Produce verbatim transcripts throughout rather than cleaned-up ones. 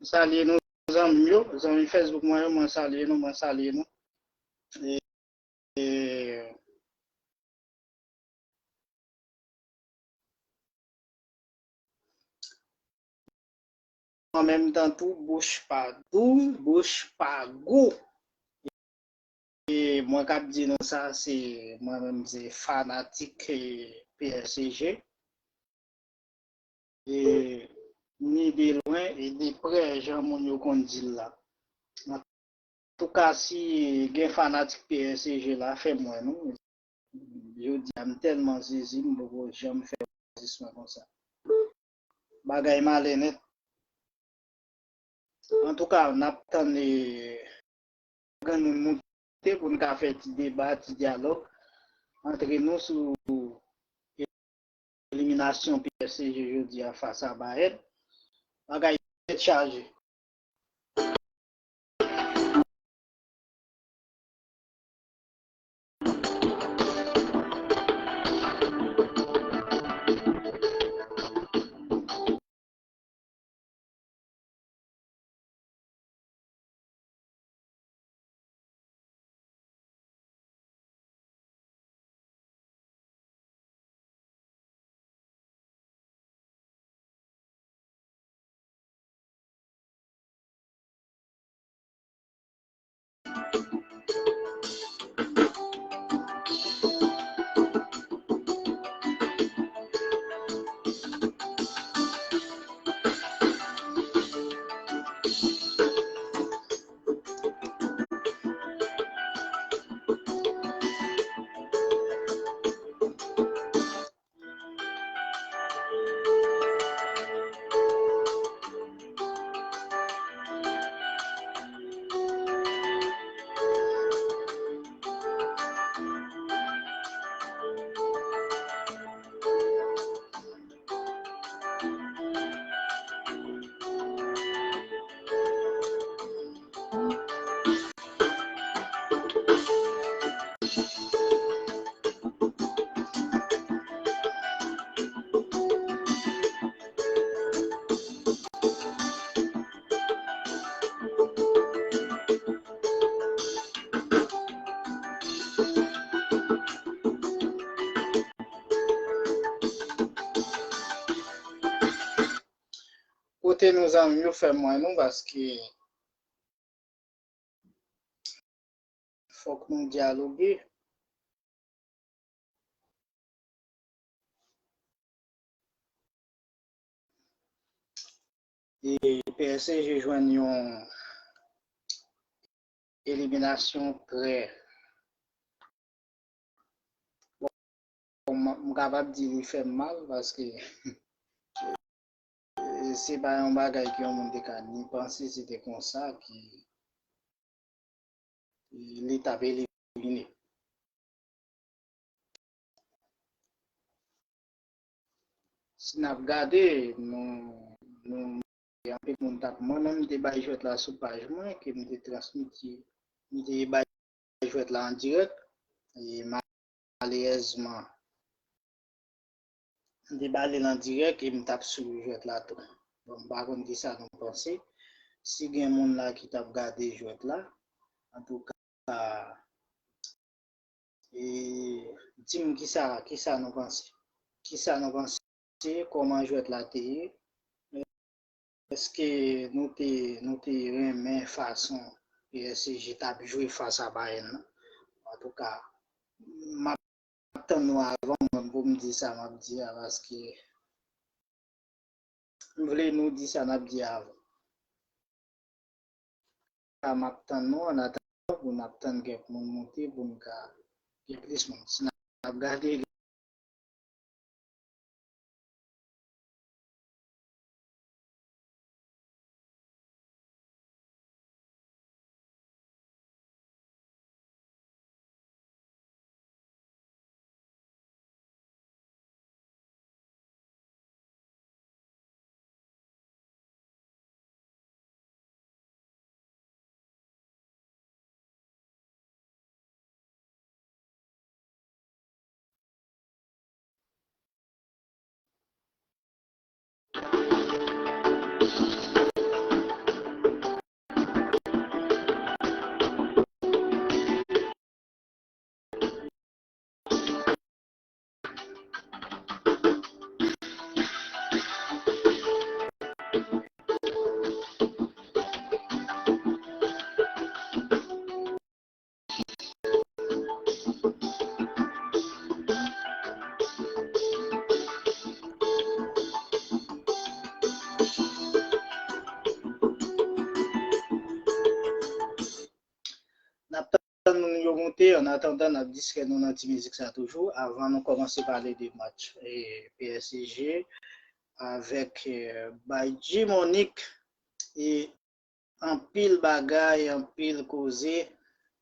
salye nou, zanmi m yo, zanmi Facebook mwen yo, mwen salye nou, mwen salye nou. E, e, an menm tan tou, bouch pa dou, bouch pa gou. E mwen k ap di nou sa, se mwen menm, se fanatik, e, P S G. E ni de lwen e de prè, jan moun yo konn di l la. Antouka, si gen fanatik P S G la, fè m wè nou. Jodi a, m tèlman sezi, m poko janm fè sezi mwen konsa. Bagay male nèt. Antouka, n ap tann, e, granmoun moute pou n ka fè ti deba, ti dyalòg antre nou sou eliminasyon P S G jodi a fas a Bayern. Bagay tèt chaje. Kote nou zanmi yo, fè m wè nou, paske fòk nou dyaloge. E P S G jwenn yon eliminasyon trè, bon, m, m kapab di li fè m mal paske se pa yon bagay ke yon moun te ka ni panse se te konsa ki li t ap elimine. Si n ap gade, nou, nou, anpil moun t ap, mwen menm, m te bay jwèt la sou paj mwen, ke m te transmit, m te bay jwèt la an dirèk. E malerezman, m te ba li l an dirèk e m t ap swiv jwèt la tou. Bon, m pa konn kisa nou panse. Si gen moun la ki t ap gade jwèt la, antouka, e, di m kisa, kisa nou panse. Kisa nou panse, kòman jwèt la te ye? Èske nou te, nou te renmen fason P S G t ap jwe fas a Bayern nan? Antouka, m ap tann nou avan mwen pou m di sa m ap di a, paske m vle nou di sa n ap di a avan. M ap tann nou, an atandan pou n ap tann kèk moun monte pou n ka gen plis moun. Si n ap gade N ap tann moun yo monte, annatandan, n ap distrè nou nan ti mizik sa toujou, avan nou kòmanse pale de match, eh, P S G avèk, eh, Bayern Munich. E anpil bagay, anpil koze.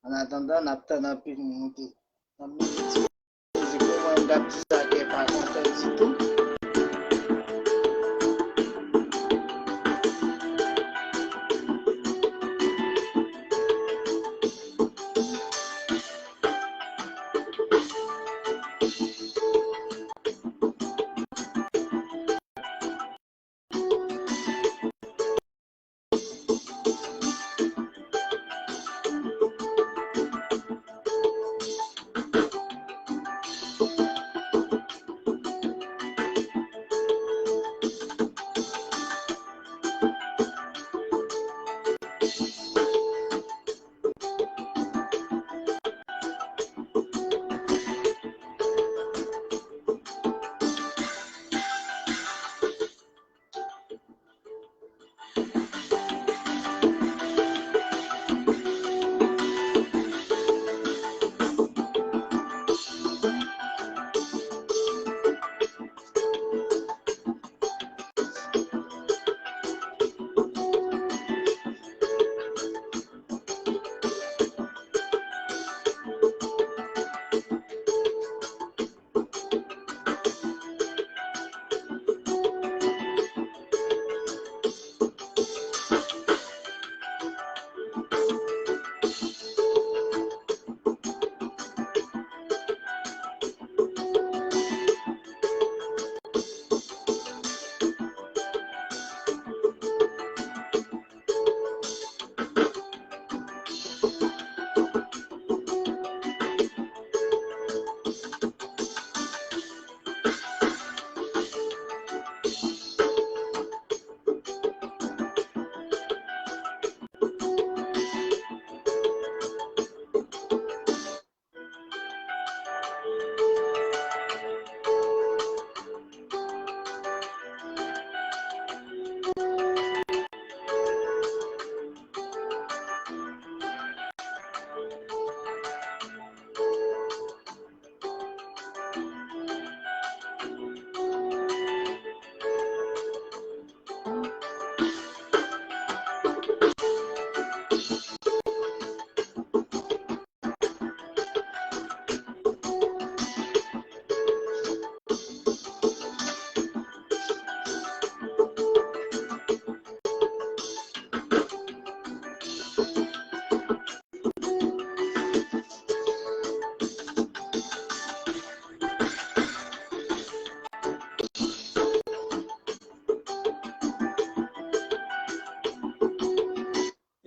Annatandan, n ap tann anpil moun monte. Nan mizik, mizik, mwen, m ap di sa ke pa kontan ditou.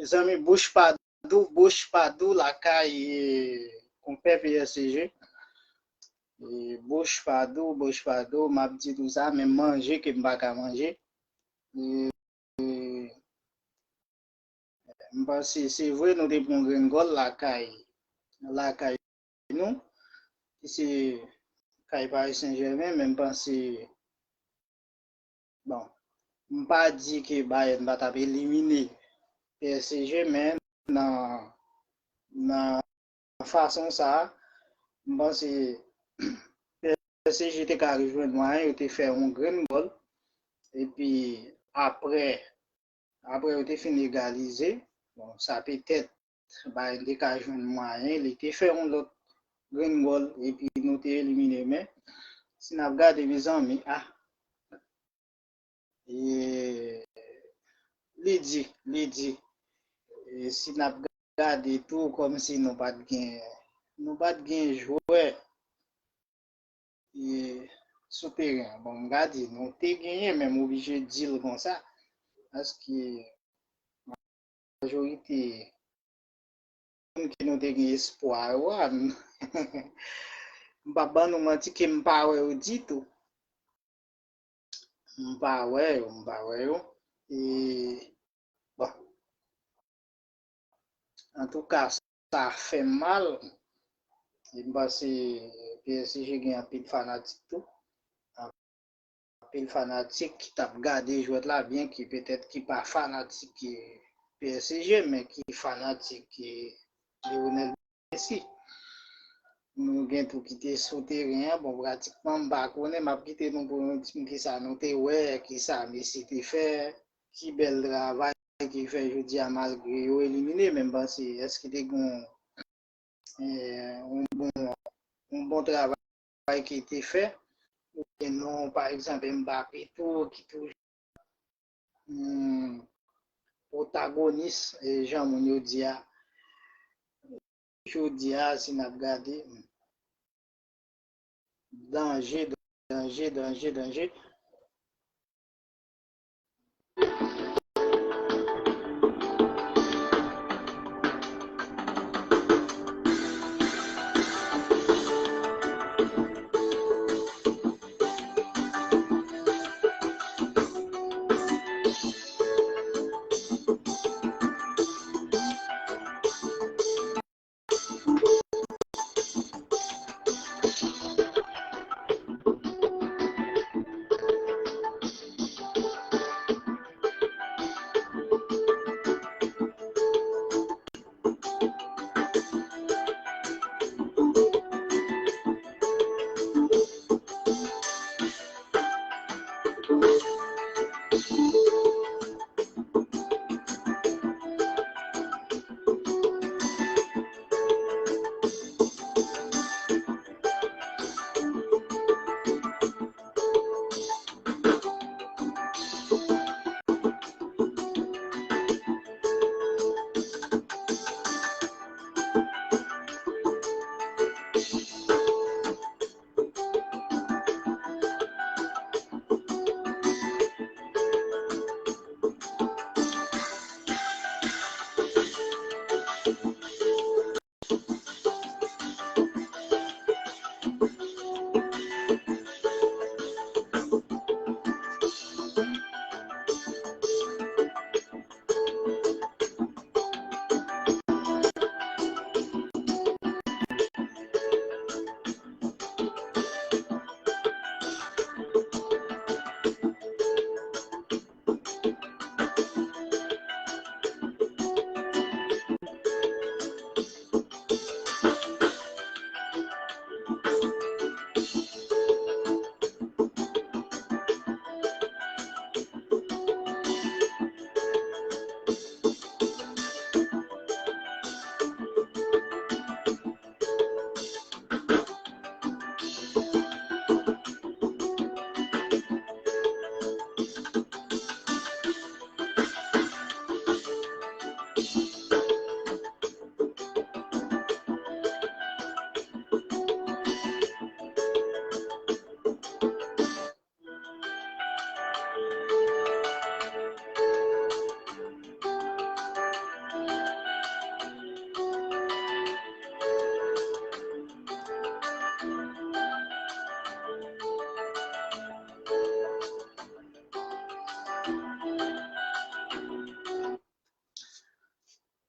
Mezanmi, bouch pa dou, bouch pa dou lakay, eh, konpè P S G. Eh, bouch pa dou, bouch pa dou, m ap di nou sa, menm manje ke m pa ka manje. Eh, m panse, se vre, nou te pran yon grenn gòl lakay, lakay nou, ki se kay Paris Saint-Germain, men m panse, bon, m pa di ke Bayern pa t ap elimine P S G, men nan, nan fason sa a, m panse P S G te ka jwenn mwayen, yo te fè yon grenn gòl, epi apre, apre yo te fin egalize, bon, sa petèt Bayern te ka jwenn mwayen, li te fè yon lòt grenn gòl, epi nou te elimine, men si n ap gade, mezanmi, ah, e, li di, li di, e, si n ap gade tou, kòmsi nou pa t gen, nou pa t gen jwè, e, sou teren an. Bon, m ka di, nou te genyen, men m oblije di l konsa, paske majorite moun ke nou te gen espwa yo a, m p ap ban nou manti ke m pa wè yo ditou. M pa wè yo, m pa wè yo. E, bon. Antouka, sa fè m mal. E m panse P S G gen anpil fanatik tou. Anpil fanatik ki t ap gade jwèt la, byen ki petèt ki pa fanatik P S G, men ki fanatik Lionel Messi. Nou gen tou ki te sou teren an, bon, pratikman, m pa konnen, m ap kite nou pou nou di m kisa nou te wè, kisa Messi te fè, ki bèl travay ki fè jodi a malgre yo elimine, men m panse, èske te gen yon, eh, yon bon, yon bon travay ki te fè, oubyen non, pa egzanp, Mbappé tou, ki toujou hmm, pwotagonis, e jan moun yo di a, jodi a, si n ap gade, hmm, danje, danje, danje, danje.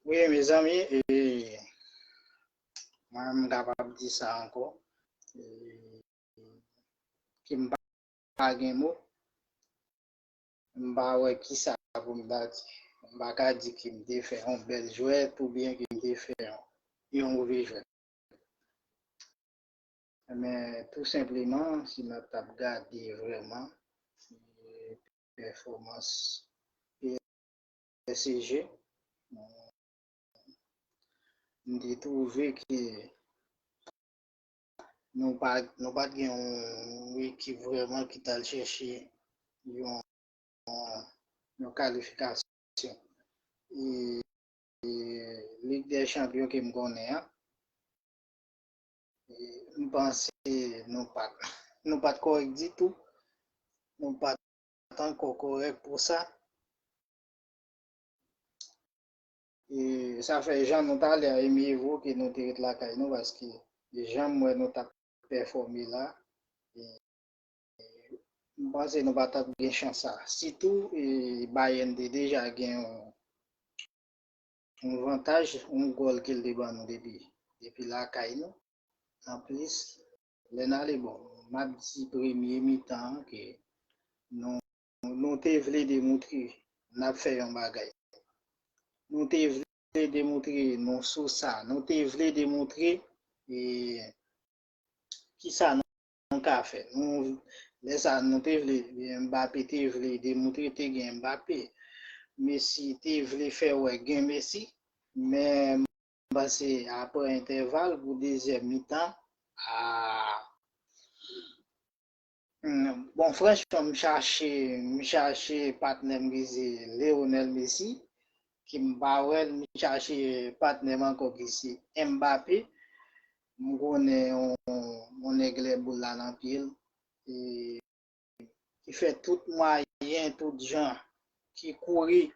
Wi, mezanmi, e, mwen, m kapab di sa ankò, e, ke m pa, pa gen mo. M pa wè kisa pou m ta di. M pa ka di ke m te fè yon bèl jwèt oubyen ke m te fè yon, yon move jwèt. Men, tou senpleman, si n ap t ap gade vrèman, e, pèfòmans P S G, m te twouve ke nou pa, nou pa t gen yon ekip vrèman ki t al chèche yon, yon kalifikasyon. E, e Lig dè Chanpyon ke m konnen an, e m panse nou pa t, nou pa t kòrèk ditou. Nou pa t ankò kòrèk pou sa. E sa fè jan nou talè a, e mye vo ke nou te ret lakay nou, paske jan m wè nou t ap pèfòme la, e, M panse nou pa t ap gen chans sa. Sitou, e, Bayern te deja gen yon, yon vantaj, yon gòl ke l te ban nou depi, depi lakay nou. Anplis, lè n ale, bon, m ap di premye mitan an ke nou, nou te vle demontre n ap fè yon bagay. Nou te vle demontre nou sou sa. Nou te vle demontre, e, kisa nou ka fè. Nou, lè sa, nou te vle, Mbappé te vle demontre te gen Mbappé. Messi te vle fè wè gen Messi. Men m panse apre entèval pou dezyèm mitan, a, hmm, bon, franchman, m chache, m chache patnè m ki se Lionel Messi, ki m pa wè l, m chache patnè m ankò ki se Mbappé. M konnen yon, yon nèg lè boul la nan pye l, e, ki fè tout mwayen, tout jan, ki kouri,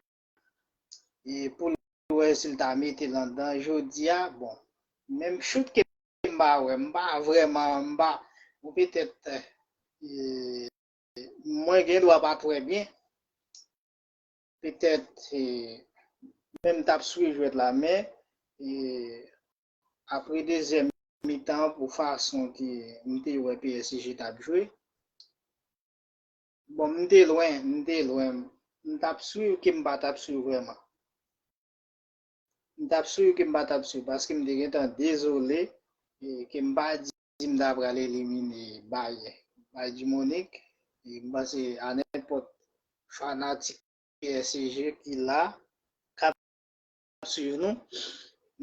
e, pou l wè si l ta mete l anndan. Jodi a, bon, menm chout ke m pa wè, m pa vrèman, m pa, bon, petèt, e, mwen gen dwa pa t wè byen, petèt, e, men m t ap swiv jwèt la, men, e, apre dezyèm mitan, pou fason ke m te wè P S G t ap jwe, bon, m te lwen, m te lwen, m t ap swiv ke m pa t ap swiv vrèman. M t ap swiv ke m pa t ap swiv, paske m te gentan dezole, e, ke m pa di m ta pral elimine Bayern, Bayern Munich. E m panse a nenpòt fanatik P S G ki la, k ap swiv nou,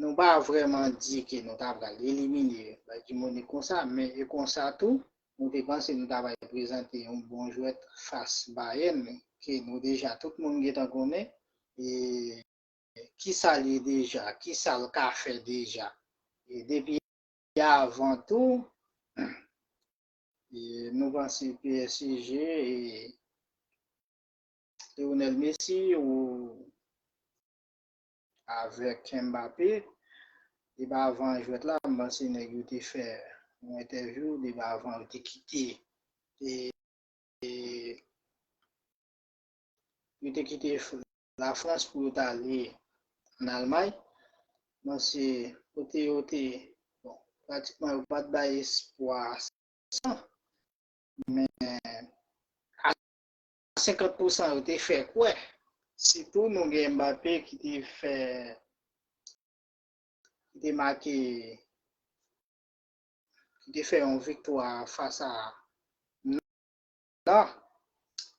nou pa vrèman di ke nou ta pral elimine Bayern Munich konsa, men e konsa tou, nou te panse nou ta pral prezante yon bon jwèt fas Bayern, ke nou deja tout moun gentan konnen, e kisa l ye deja, kisa l ka fè deja. E depi avan tou, e nou panse P S G e Lionel Messi ou avèk Mbappé, depi avan jwèt la, m panse nèg yo te fè yon entèvyou, depi avan yo te kite, e, e, yo te kite F-, Lafrans pou yo t ale ann Almay. Bon, se kote yo te, bon, pratikman yo pa t bay espwa san, men a senkant pousan yo te fè kwè. Sitou nou gen Mbappé ki te fè, ki te make, ki te fè yon viktwa fas a Nan,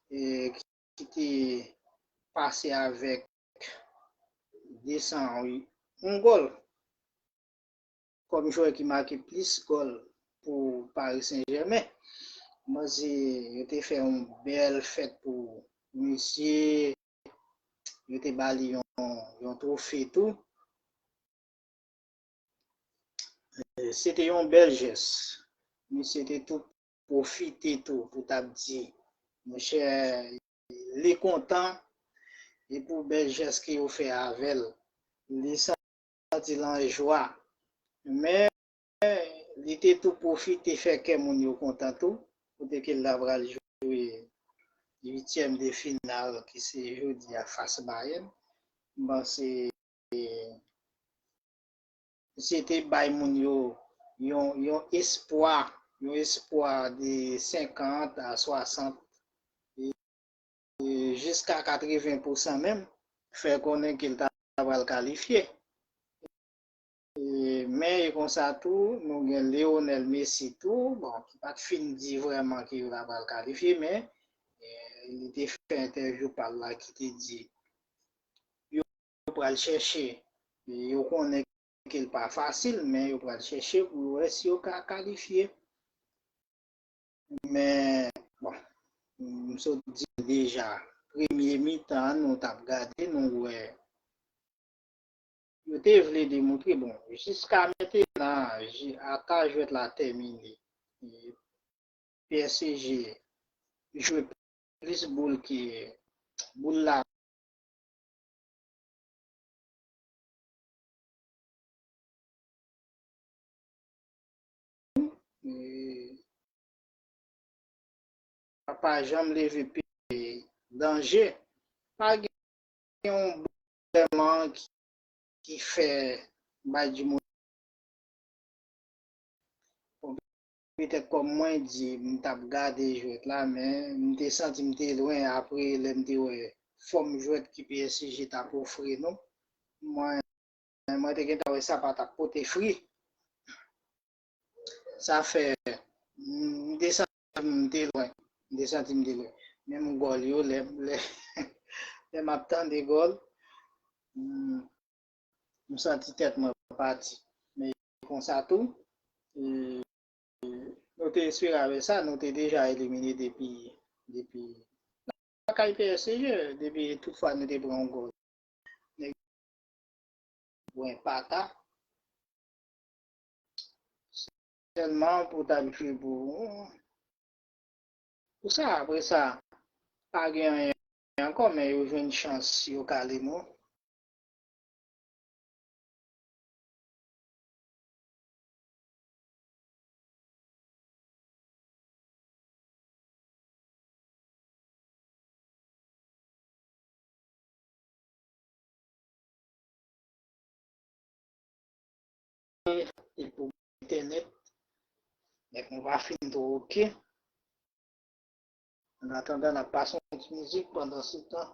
e, ki te pase avèk desan yon gòl kòm jwè ki make plis gòl pou Paris Saint-Germain. M panse yo te fè yon bèl fèt pou misye, yo te ba li yon, yon twofe tou. E, se te yon bèl jès. Misye te tou pwofite tou pou t ap di, monchè, li kontan, e pou bèl jès ke yo fè avè l, li santi l an jwa. Men, li te tou pwofite fè kè moun yo kontan tou, kote ke l ta pral jwe uityèm de final, ki se jodi a fas Bayern. M panse misye te bay moun yo yon, yon espwa, yon espwa de senkant a swasant, e, e jiska katreven pousan menm, fè konnen ke l ta pral kalifye. E, men e konsa tou, nou gen Lionel Messi tou, bon, ki pa t fin di vrèman ke yo ta pral kalifye, men, e, li te fè entèvyou pa l la ki te di yo pral chèche, yo konnen ke l pa fasil, men yo pral chèche pou yo wè si yo ka kalifye. Men, bon, m sot di deja, premye mitan an, nou t ap gade, nou wè yo te vle demontre, bon, jiska mentenan, ji-, ata jwèt la tèmine, e P S G jwe plis boul ke boul la. E, ap pa janm leve pye. Danje. Pa gen yon bò vrèman ki, ki fè bay di moun. Bon, petèt kòm mwen di, m t ap gade jwèt la, men m te santi m te lwen apre lè m te wè fòm jwèt ke P S G t ap ofri nou. Mwen, mwen te gentan wè sa pa t ap pote fri. Sa fè, m te santi m te lwen. M te santi m te lwen. Menm gòl yo, lè, lè, lè m ap tande gòl, m, m santi tèt mwen pati. Men konsa tou, e, nou te espere avè sa, nou te deja elimine depi, depi lakay P S G, depi tout fwa nou te pran yon gòl. Nèg bwen pata. Sèlman pou t ap jwe pou, pou sa, apre sa, pa gen anyen ankò, men yo jwenn chans, yo kale nou. E pou entènèt, nèg mwen pa fin twò oke. An atandan, n ap pase yon ti mizik pandan se tan.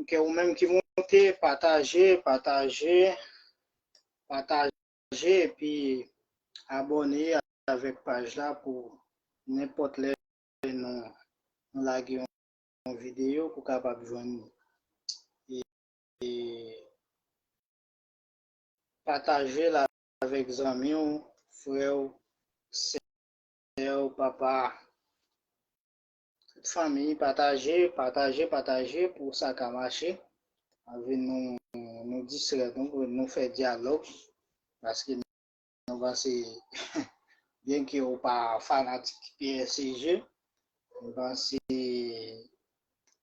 Ok, ou menm ki monte, pataje, pataje, pataje, epi abòne avèk paj la pou nenpòt lè nou, nou lage yon, yon videyo pou kapab jwenn li. E, e pataje l avèk zanmi w, frè w, sè w, papa, tout fanmi, pataje, pataje, pataje pou sa ka mache. Anvi nou, nou distrè nou, pou nou fè dyalòg, paske nou panse, byenke ou pa fanatik P S G, nou panse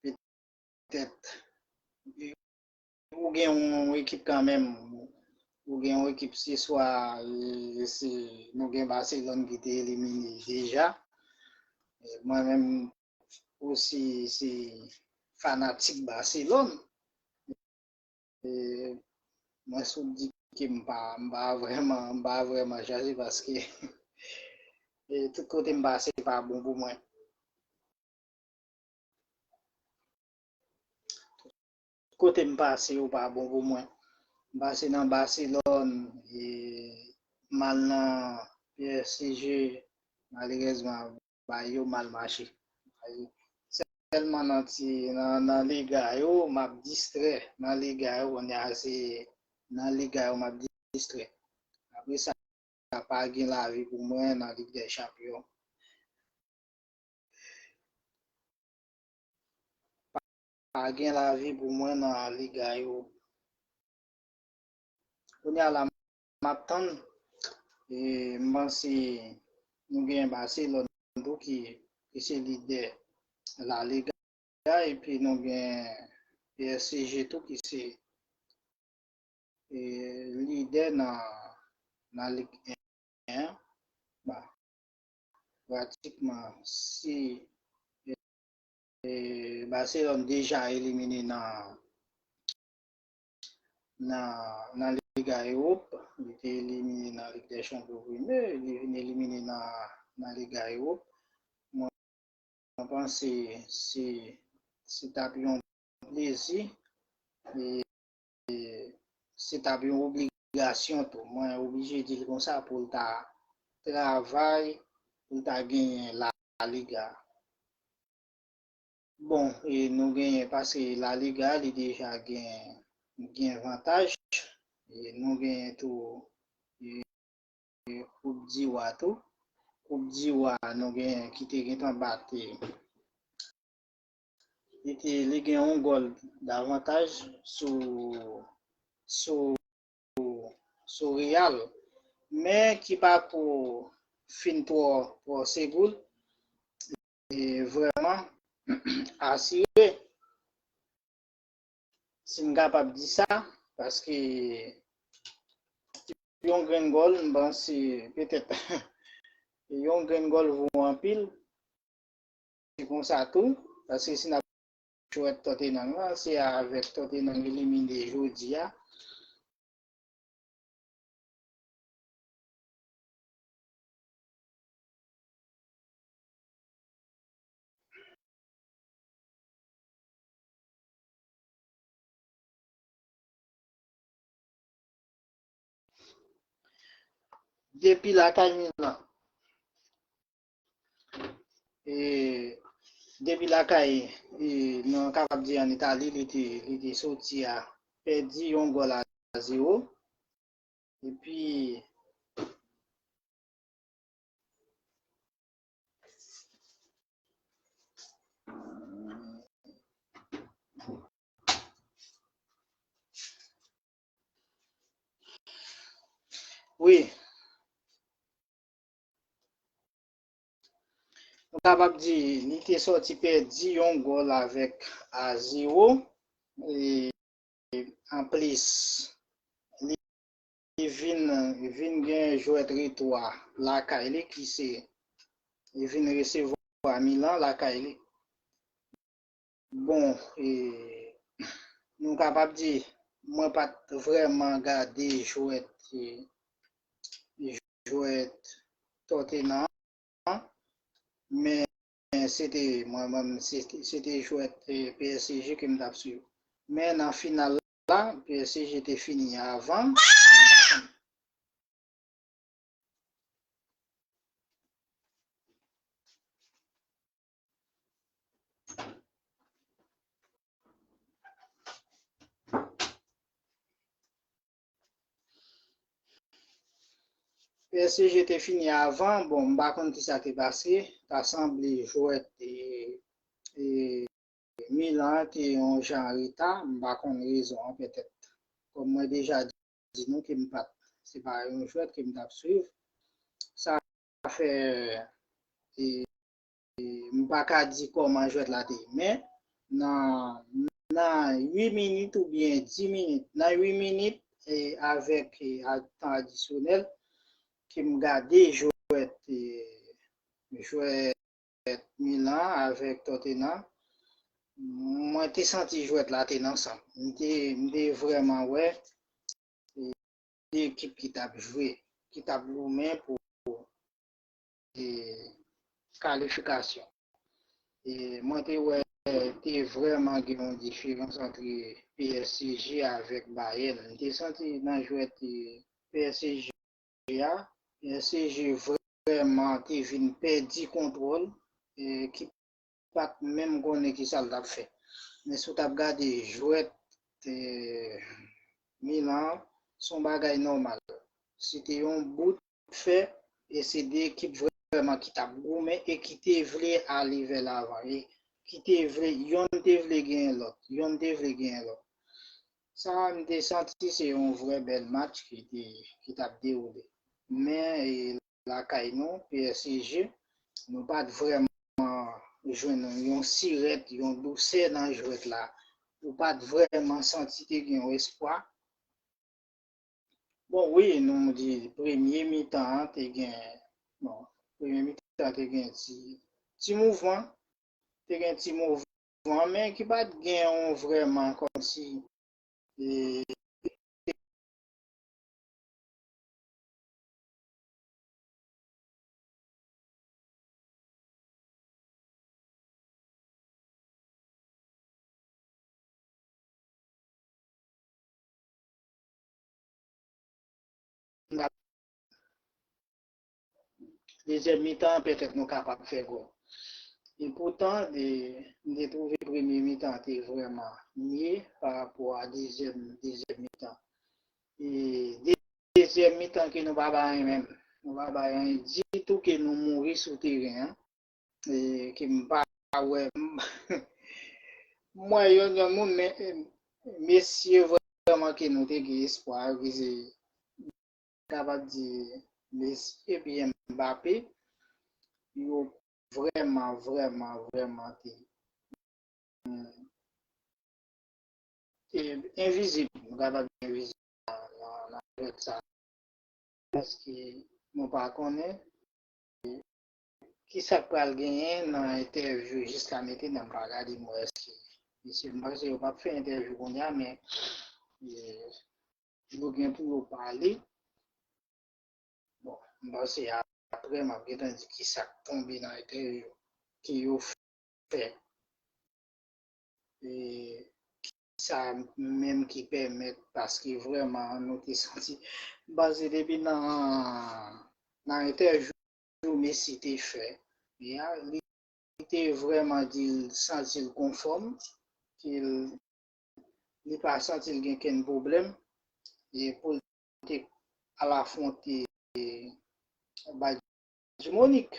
petèt ou gen yon ekip kanmenm, ou gen yon ekip se swa, e, se, nou gen Barcelone ki te elimine deja. E, mwen menm osi se fanatik Barcelone. E, mwen sot di ke m pa, m pa vrèman, m pa vrèman chache paske E tout kote m pase pa bon pou mwen. Kote m pase yo pa bon pou mwen. M pase nan Barcelone, e, m al nan P S G, malerezman, bagay yo mal mache. Sèlman nan ti, nan, nan Liga yo, m ap distrè. Nan Liga yo, kounye a se nan Liga yo, m ap distrè. Apre sa, pa gen lavi pou mwen nan Lig dè Chanpyon. Pa gen lavi pou mwen nan Liga yo. Kounye a la, m ap tann. E, m panse nou gen Barcelone tou ki, ki se lidè La Liga. Epi nou gen P S G tou ki se, e, lidè nan, nan Lig en an. Bon, pratikman, si, e, Barcelone deja elimine nan, nan, nan Liga Ewòp, li te elimine nan Lig dè Chanpyon premye, li vin elimine nan, nan Liga Ewòp. Mwen, mwen panse se, se t ap yon plezi, e, e se t ap yon obligasyon tou. Mwen oblije di l konsa pou l ta travay, pou l ta genyen La Liga. Bon, e nou genyen, paske La Liga, li deja gen, gen vantaj. E nou genyen tou, e, Koup di Wa tou. Koup di Wa, nou genyen ki te gentan bat, e, li te, li gen yon gòl davantaj sou, sou, sou Real, men ki pa ko fin twò, twò segou l, e vrèman asire, si m kapab di sa, paske yon grenn gòl, m panse petèt yon grenn gòl vo anpil. Se konsa tou, paske si n ap jwèt Tottenham la, se avèk Tottenham elimine jodi a. Depi lakay Milan. E, depi lakay, e, nou kapab di an Itali, li te, li te soti a pèdi yon gòl a zewo. Epi, wi. Nou kapab di, li te sòti pèdi yon gòl avèk a zewo. E, anplis, li vin, vin gen jwèt retou a lakay li, ki se, li vin resevwa Milan lakay li. Bon, e, nou kapab di, mwen pa t vrèman gade jwèt, e, jwèt Tottenham, men se te, mwen menm, se te, se te jwèt, e, P S G ke m t ap swiv. Men nan final la, P S G te fini avan. P S G te fini avan, bon, m pa konn kisa te pase, ta sanble jwèt, e, e, Milan an te yon jan an reta, m pa konn rezon an, petèt. Kòm mwen deja di nou ke m pa t, se pa yon jwèt ke m t ap swiv. Sa fè, e, e, m pa ka di kòman jwèt la te ye, men nan, nan uit minit oubyen dis minit, nan uit minit, e, avèk, e, a, tan adisyonèl, ke m gade jwèt, e, jwèt Milan avèk Tottenham, mwen te santi jwèt la te nan san m. M te, m te vrèman wè, e, de ekip ki t ap jwe, ki t ap goumen pou, kalifikasyon. E mwen te wè te vrèman gen yon diferans ant P S G avèk Bayern. M te santi nan jwèt P S G a, P S G vrèman te vin pèdi kontwòl, e ki pa t menm konnen ki sa l t ap fè. Men si w t ap gade jwèt e, Milan an, se yon bagay nòmal. Se te yon bout fè, e se de ekip vrèman ki t ap goumen e ki te vle ale vè lavan. E ki te vle, yonn te vle genyen lòt, yonn te vle genyen lòt. Sa a, m te santi se yon vrè bèl match ki te, ki t ap dewoule. Men, e, lakay nou, P S G, nou pa t vrèman jwenn yon sirèt, yon dousè nan jwèt la. Ou pa t vrèman santi te gen yon espwa. Bon, wi, nou di premye mitan an te gen, bon, premye mitan an te gen ti, ti mouvman, te gen ti mouvman, men ki pa t gen yon vrèman kòmsi, e, dezyèm mitan an, petèt nou kapab fè gòl. E poutan, e, m te twouve premye mitan an te vrèman mye pa rapò a dezyèm, dezyèm mitan. E dezyèm mitan ke nou pa bay anyen menm. Nou pa bay anyen ditou, ke nou mouri sou teren an. E ke m pa wè, m, m wè yonn, yonn moun, men, e, mesye vrèman ke nou te gen espwa, ke se, kapab di, Messi epi Mbappé, yo vrèman, vrèman, vrèman te, te envizib, nou kapab di envizib nan, nan, nan jwèt sa. Paske nou pa konnen ki sa k pral genyen nan entèvyou jiska mentnan, m pa gade m wè èske, mesye, m panse yo p ap fè entèvyou kounye a, men, e, yo gen pou yo pale. Bon, m panse apre m ap gentan di ki sa k tonbe nan entèvyou ke yo fè. E ki sa menm ki pèmèt, paske vrèman nou te santi, m panse depi nan, nan entèvyou Messi te fè, ya, li te vrèman di l santi l konfòm, ke l, li pa santi l gen kenn pwoblèm, e pou l te al afwonte Bayern Munich.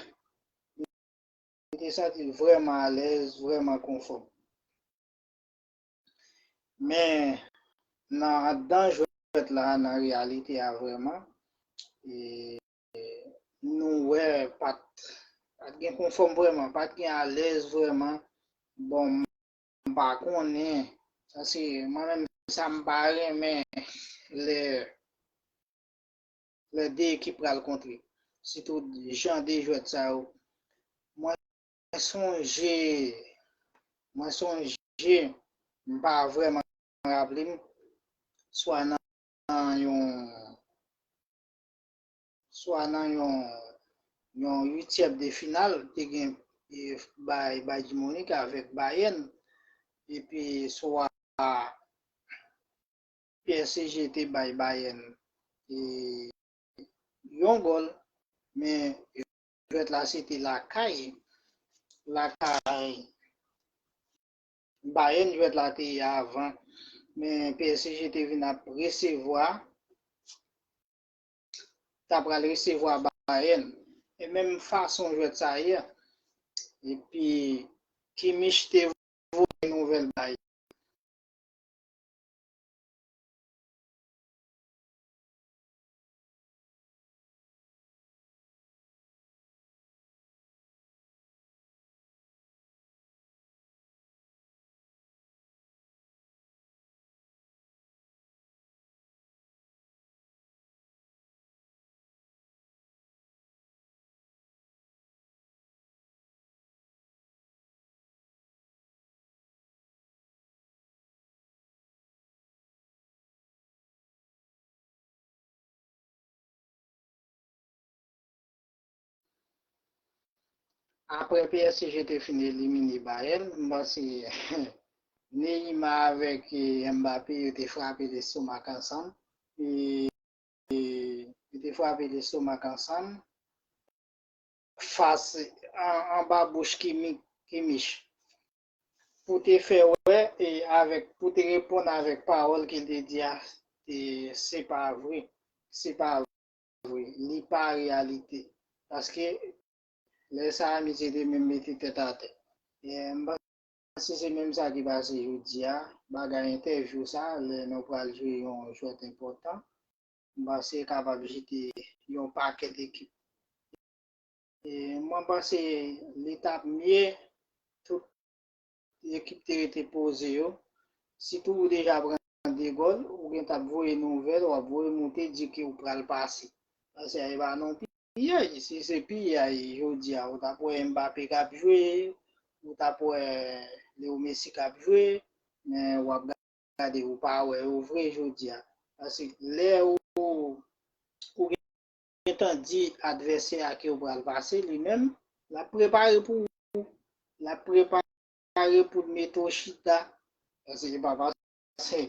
Li te santi l vrèman alèz, vrèman konfòm. Men, nan, anndan jwèt la, nan reyalite a vrèman, e, nou wè, pa t, pa t gen konfòm vrèman, pa t gen alèz vrèman. Bon, m pa konnen, sa se, mwen menm, sa m pa renmen lè, lè de ekip pral kontre. Sitou jan de jwèt sa yo. Mwen sonje, mwen sonje, m pa vrèman raple m, swa nan yon, swa nan yon, yon uityèm de final, te gen, e, Bay-, Bayern Munich avèk Bayern, epi swa P S G te bay Bayern, e, yon gòl, men jwèt la se te lakay, lakay Bayern jwèt la te ye avan, men P S G te vin ap resevwa, ta pral resevwa Bayern. E menm fason jwèt sa ye, epi Kimmich te voye nouvèl bay Apre P S G te fin elimine Bayern, m panse Neymar avèk, eh, Mbappé, yo te frape lestomak ansanm. E, e, yo te frape lestomak ansanm. Fas, an, anba bouch Kimi-, Kimich. Pou te fè wè, e, avèk, pou te reponn avèk pawòl ke l te di a, e, se pa vre. Se pa vre. Li pa reyalite. Paske lè sa a, misye te menm mete tèt atè. E, m panse se menm sa ki pase jodi a. Bagay entèvyou sa, lè nou pral jwe yon jwèt enpòtan, m panse kapab jete yon pakèt ekip. E, mwen panse li t ap mye tout ekip te rete poze yo. Sitou ou deja pran de gòl, ou gen t ap voye nouvèl, w ap voye moute, di ke ou pral pase. Paske e pa non piyay, si se piyay, jodi a, ou t ap wè Mbappé k ap jwe, ou t ap wè Leo Messi k ap jwe, men w ap gade, ou pa wè yo vre jodi a. Paske lè ou, ou gentan di advèsè a ke w pral pase, li menm, l ap prepare pou ou. L ap prepare pou l mete w chita. Paske se pa paske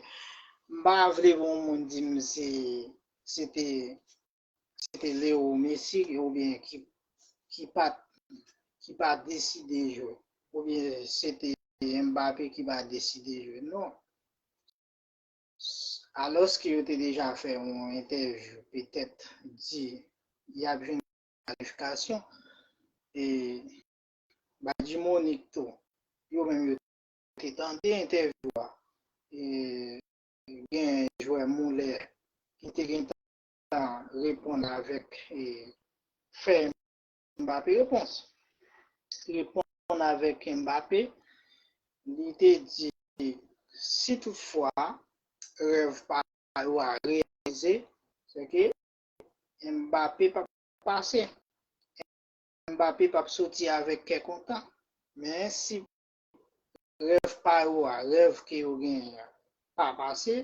m pa vle pou yon moun di m se, se te, se te Leo Messi oubyen ki, ki pa, ki pa deside jwe. Oubyen se te Mbappé ki pa deside jwe. Non. Alòske yo te deja fè yon entèvyou, petèt di y ap jwenn kalifikasyon. E Bayern Munich tou, yo menm yo te tande entèvyou a. E gen jwè Muller ki te gentan reponn avèk, e fè Mbappé repons. Reponn avèk Mbappé, li te di si toutfwa rèv pa yo a reyalize, se ke Mbappé p ap pase. Mbappé p ap soti avèk kè kontan. Men si rèv pa yo a, rèv ke yo genyen an, pa pase,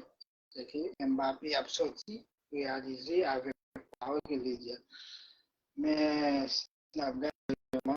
se ke Mbappé ap soti reyalize avèk pawòl ke l te di a. Men si n ap gade vrèman,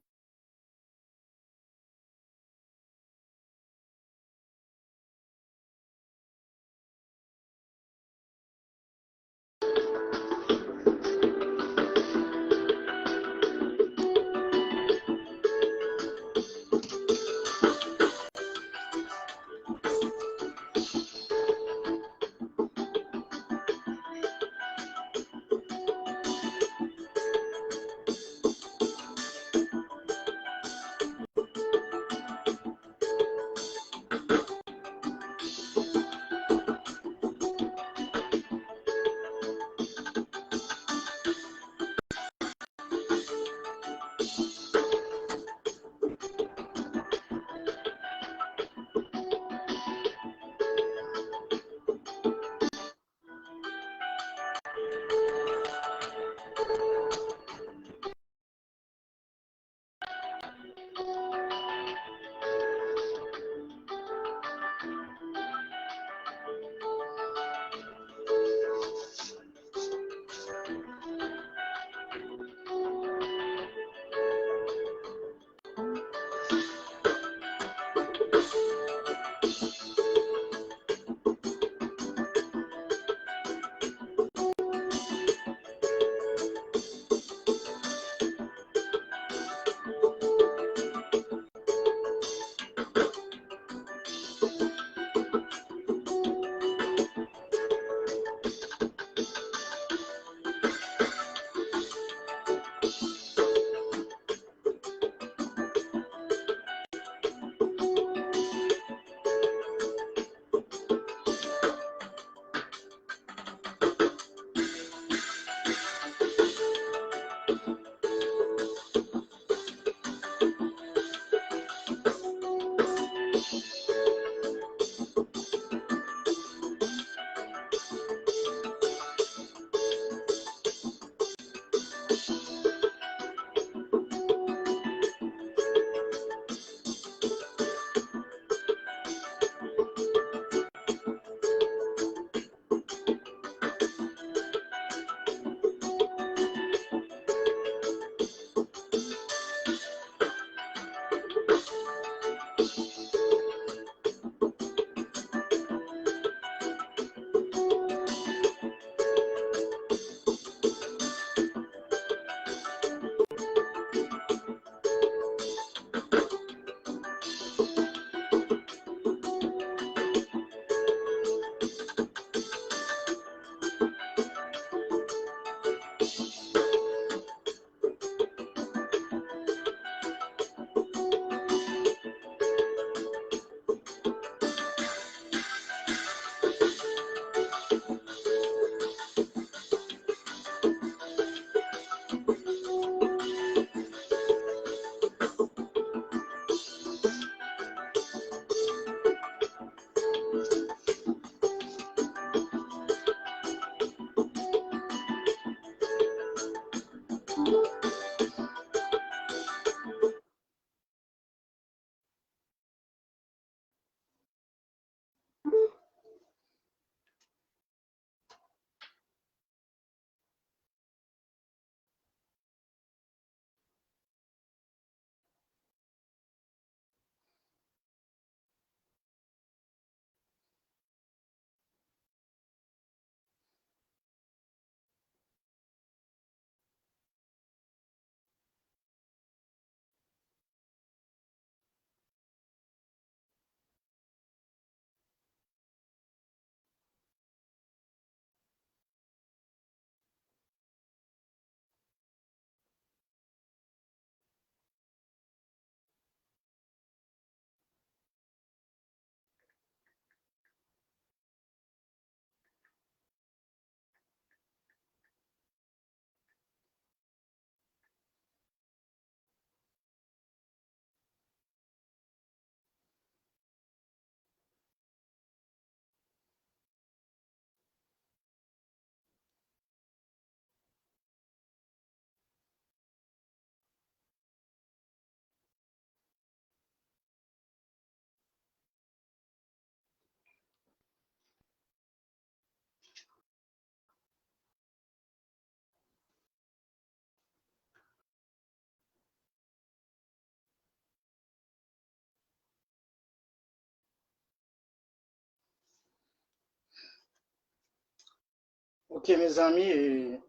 Ok, mezanmi, e,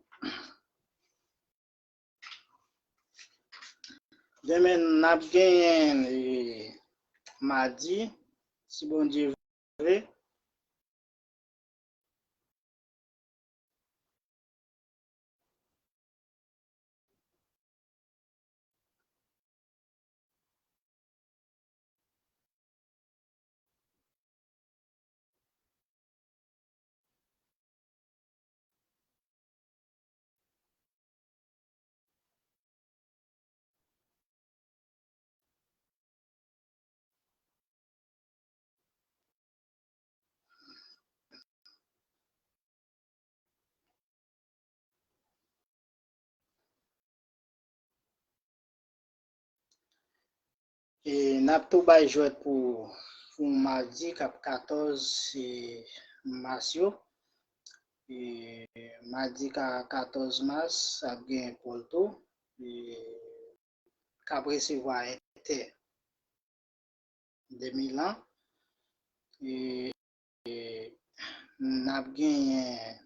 demen n ap genyen, e, madi, si Bondye vle. E n ap tou bay jwèt pou, pou madi k ap katòz, e, mas yo. E, madi ka katòz mas, ap gen pòl tou. E, k ap resevwa Entè de Milan. E, e, n ap genyen,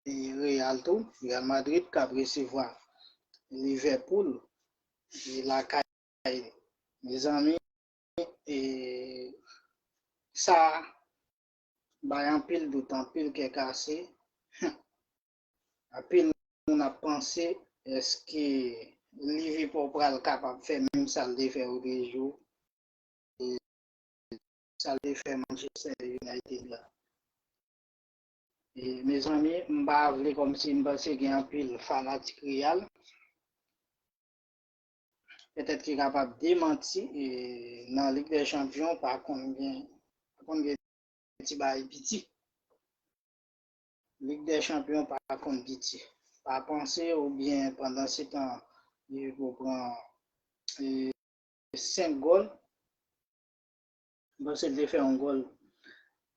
e, Real tou, Real Madrid k ap resevwa Liverpool, e, lakay li. Mezanmi, e, sa bay anpil dout, anpil kè kase. Anpil moun ap panse, èske Liverpool pral kapab fè menm sa l te fè Rodrigo, e sa l te fè Manchester United la? E, mezanmi, m pa vle kòmsi m panse gen anpil fanatik Real. Petèt ki kapab demanti, e, nan Lig dè Chanpyon, pa konn gen, pa konn gen ti bagay piti. Lig dè Chanpyon pa konn piti. Pa panse oubyen pandan se tan, li pran, e, senk gòl. Bon, se li te fè yon gòl.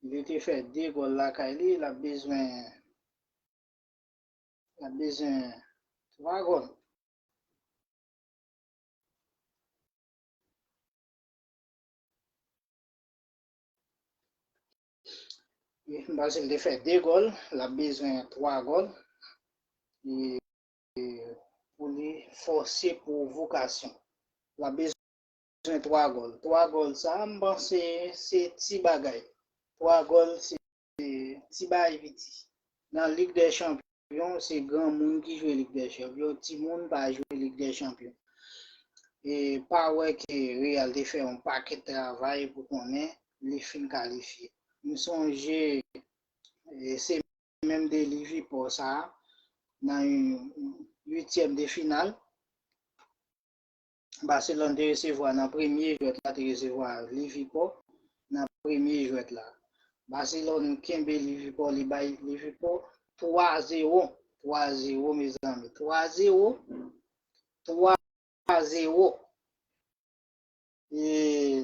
Li te fè de gòl lakay li, l ap bezwen, l ap bezwen twa gòl. m panse l te fè de gòl, l ap bezwen twa gòl. E, e, pou li fòse pwovokasyon. L ap bezwen twa gòl. Twa gòl sa, m panse se ti bagay. Twa gòl se ti bagay piti. Nan Lig dè Chanpyon, se granmoun ki jwe Lig dè Chanpyon, timoun pa jwe Lig dè Chanpyon. E pa wè ke Real te fè yon pakèt travay pou konnen li fin kalifye. M sonje, e, se menm de Livipò sa a, nan yon uityèm de final, Barcelone te resevwa nan premye jwèt la, te resevwa Livipò nan premye jwèt la. Barcelone kenbe Livipò, li bay Livipò twa zewo. Twa zewo, mezanmi. Twa zewo. Twa zewo. E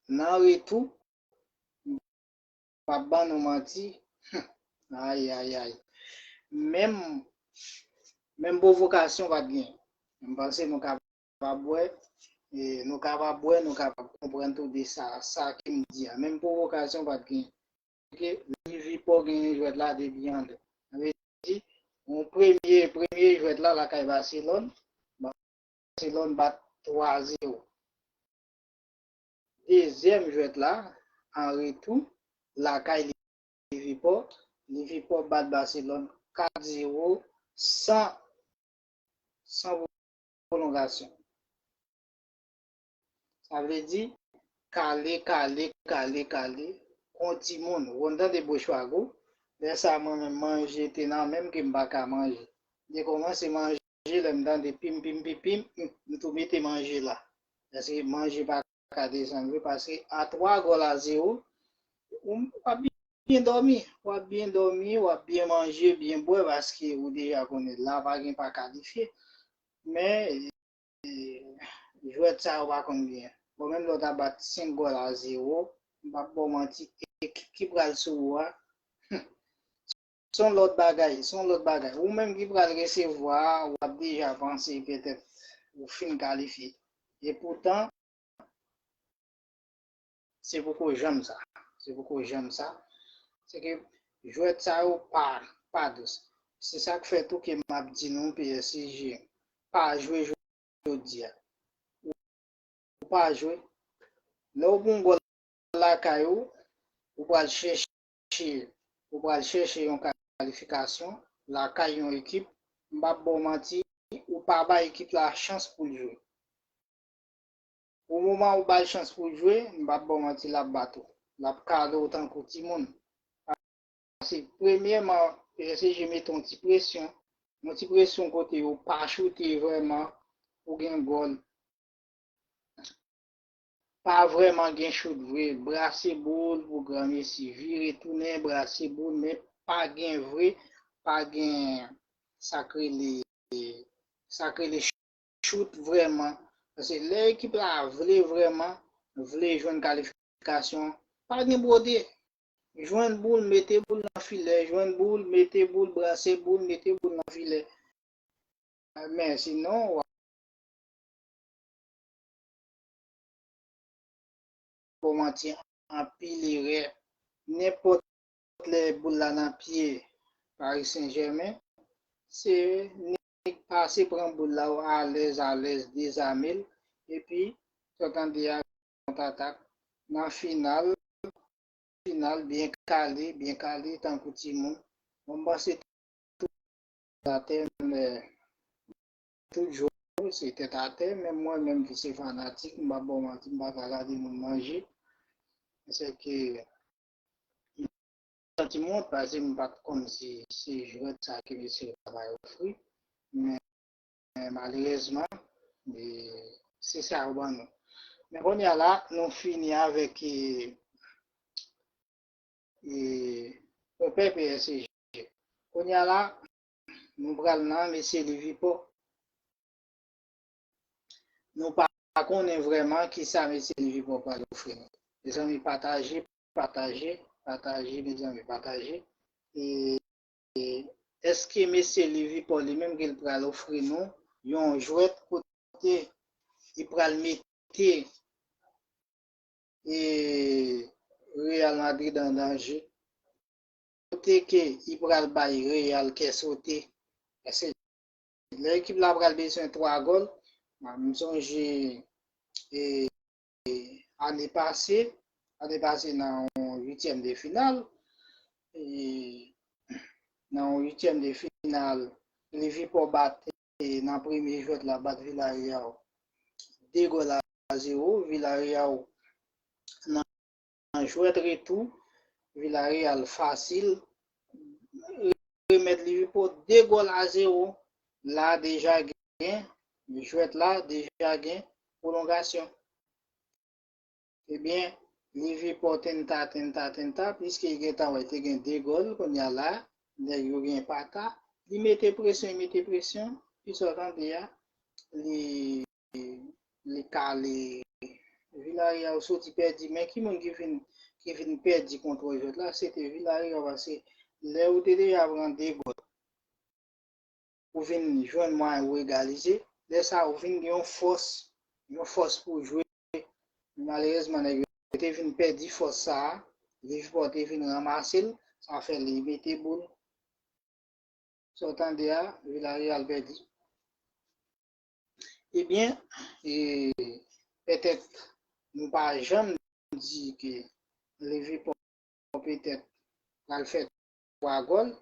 nan retou, m p ap ban nou manti. Ay, ay, ay. Menm, menm pwovokasyon pa t gen. M panse nou kapab wè, e, nou kapab wè, nou kapab konprann tou de sa, sa ke m di a. Menm pwovokasyon pa t gen. Ke Livipò genyen jwèt la depi anlè. Sa vle di, yon premye, premye jwèt la lakay Barcelone, Barcelone bat twa zewo. Dezyèm jwèt la, an retou, lakay Livipò, Livipò bat Barcelone kat zewo san, san pwolongasyon. Sa vle di, kale, kale, kale, kale, kon timoun. Ou konn tande bouch pa gou? Lè sa, mwen menm, manje te nan men m ke m pa ka manje. M te kòmanse manje, lè m tande pim, pim, pim, pim, m, m tou mete manje la. Paske manje pa ka desann vre, paske a twa gòl a zewo, ou, w ap byen dòmi, w ap byen dòmi, w ap byen manje, byen bwè, paske ou deja konnen la pa gen pa kalifye. Men, e, jwèt sa yo pa konn byen. Bon, menm lè w ta bat senk gòl a zewo, m p ap ba w manti, ekip ki pral sou ou a, se yon lòt bagay, se yon lòt bagay. Ou menm ki pral resevwa a, w ap deja panse petèt ou fin kalifye. E poutan, se poko janm sa. Se poko janm sa. Se ke jwèt sa yo pa, pa dous. Se sa k fè tou ke m ap di nou P S G pa jwe jodi a. Ou pa jwe. Lè w pran yon gòl lakay ou, ou pral chèche, ou pral chèche yon kalifikasyon lakay yon ekip, m p ap ba w manti, ou pa bay ekip la chans pou l jwe. O moman ou ba l chans pou l jwe, m p ap ba w manti, l ap bat ou. L ap kale w tankou timoun. Se premyèman, P S G mete yon ti presyon, yon ti presyon kote yo pa choute vrèman pou gen gòl. Pa vrèman gen chout vre, brase boul pou granmesi, vire tounen, brase boul, men pa gen vre, pa gen sa k rele, sa k rele chout vrèman. Paske lè ekip la vle vrèman, vle jwenn kalifikasyon, pa gen bwode. Jwenn boul, mete boul nan filè, jwenn boul, mete boul, brase boul, mete boul nan filè. Men sinon, w ap ba w manti, anpil erè. Nenpòt lè boul la nan pye Paris Saint-Germain, se nèg pase pran boul la alèz, alèz, dezame l, epi sa w tande a kontratak nan final, final byen kale, byen kale tankou timoun. Bon, m panse tout atè, men tout jwè se tèt atè, men mwen menm ki se fanatik, m pa ba w manti, m pa ka gade moun manje. Se ke santi m wont, paske m pa t konn si se jwèt sa ke mesye yo ta bay ofri, men malerezman, e, se sa yo ban nou. Men kounye a la, nou fini avèk, e, e, konpè P S G. Kounye a la, nou pral nan mesye Livipò. Nou pa konnen vrèman kisa mesye Livipò pral ofri nou. Mezanmi, pataje, pataje, pataje, mezanmi, pataje. E, e èske mesye Livipò li menm ke l pral ofri nou yon jwèt kote li pral mete, e, Real Madrid an danje? kote ke li pral bay Real kè sote. Paske lè ekip la pral bezwen twa gòl, m sonje e, ane pase, ane pase nan yon uityèm de final, e, nan yon uityèm de final, Liverpool bat e nan premye jwèt la, bat Villarreal de gòl a zewo. Villarreal nan, nan jwèt retou, Villarreal fasil remèt Liverpool de gòl a zewo. La deja gen, jwèt la deja gen pwolongasyon. Ebyen, Liverpool tenta, tenta, tenta, piske li gentan wè te gen de gòl, kounye a la, nèg yo gen pata, li mete presyon, li mete presyon, pi sa w tande a, li, li kale Villarreal soti pèdi, men ki moun ki vin, ki vin pèdi kontwòl jwèt la, se te Villarreal, paske lè ou te deja pran de gòl, ou vin jwenn mwayen ou egalize. Lè sa a, ou vin gen yon fòs, yon fòs pou jwe. Malerezman, nèg yo te vin pèdi fòs sa a. Liverpool te vin ranmase l. Sa fè li mete boul. Sa w tande a, Villarreal pèdi. Ebyen, e, petèt nou pa janm di ke Liverpool petèt pral fè twa gòl.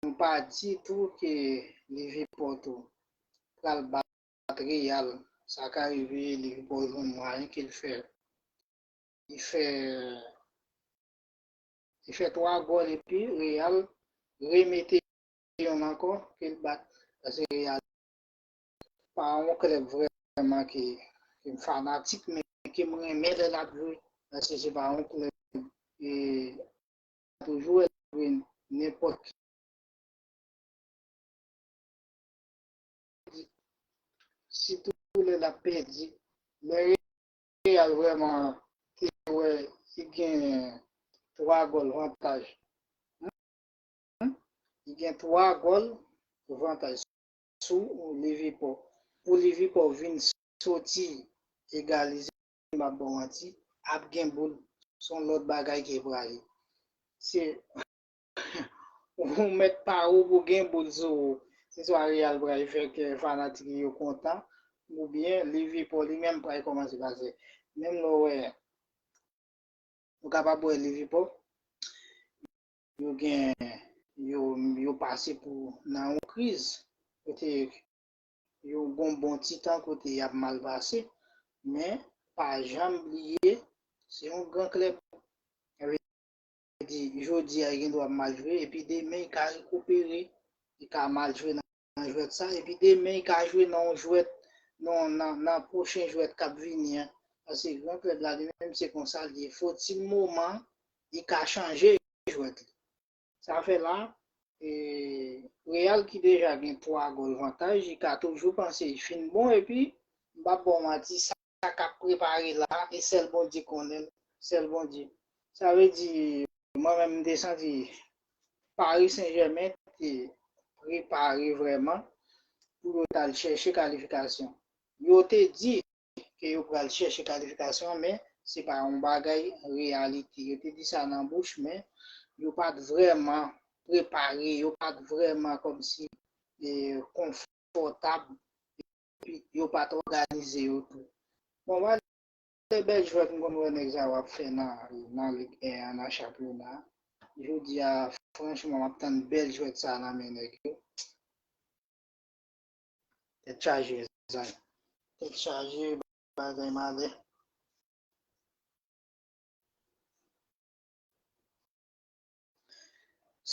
Nou pa di tou ke Liverpool tou pral bat Real. Sa ka rive Liverpool jwenn mwayen ke l fè, li fè, li fè twa gòl epi Real remete yonn ankò ke l bat. Paske Real pa yon klèb vrèman ke, ke m fanatik, men ke m renmen lè l ap jwe. Paske se pa yon klèb e toujou wè jwe nenpòt ki, sitou lè l ap pèdi. Lè Real vrèman te wè li gen twa gòl vantaj. Li gen twa gòl vantaj sou Liverpool. Pou Liverpool vin soti egalize, m ap ba w manti, ap gen boul. Se yon lòt bagay ke pral ye. Se ou mèt pare w pou gen boul sou ou. Se swa Real pral fè kè fanatik yo kontan, oubyen Liverpool li menm pral kòmanse pase. Menm lè w wè, ou kapab wè Liverpool, yo gen, yo, yo pase pou nan yon kriz, kote yo gon bon ti tan kote y ap mal pase, men pa janm bliye, se yon gran klèb. Sa vle di, jodi a, li gen dwa mal jwe, epi demen, li ka rekipere, li ka mal jwe nan, nan jwèt sa, epi demen, li ka jwe nan yon jwèt, nan, nan, nan pwochen jwèt k ap vini an. Paske gran klèb la, li menm, se konsa l ye. Fotimoman, li ka chanje jwèt li. Sa fè la, e, Real ki deja gen twa gòl vantaj, li ka toujou panse li fin bon, epi, m p ap ba w manti, sa k ap prepare la, e sèl Bondye konnen l, sèl Bondye. Sa vle di, mwen menm, m te santi Paris Saint-Germain te prepare vrèman pou yo t al chèche kalifikasyon. Yo te di ke yo pral chèche kalifikasyon, men se pa yon bagay reyalite. Yo te di sa nan bouch, men yo pa t vrèman prepare, yo pa t vrèman kòmsi, e, konfòtab, epi yo pa t òganize yo tou. Bon, wè de bèl jwèt m konn wè nèg sa yo ap fè nan, nan Lig en an, nan chanpyona. Jodi a, franchman, m ap tann bèl jwèt sa nan men nèg yo. Tèt chaje, mezanmi. Tèt chaje, bagay malè.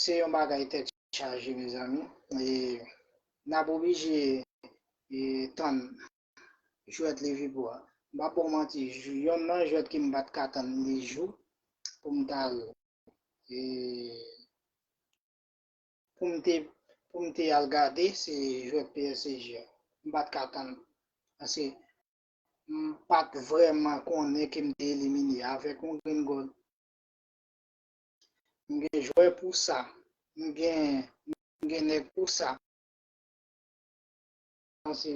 Se yon bagay tèt chaje, mezanmi. E n ap oblije, e, tann jwèt Liverpool a. M p ap ba w manti, yonn nan jwèt ke m pa t ka tann li jou pou m t al, e, pou m te, pou m te al gade, se jwèt P S G a. M pa t ka tann. Paske m pa t vrèman konnen ke m te elimine avèk yon grenn gòl. M gen jwè pou sa. M gen, m gen nèg pou sa. Se,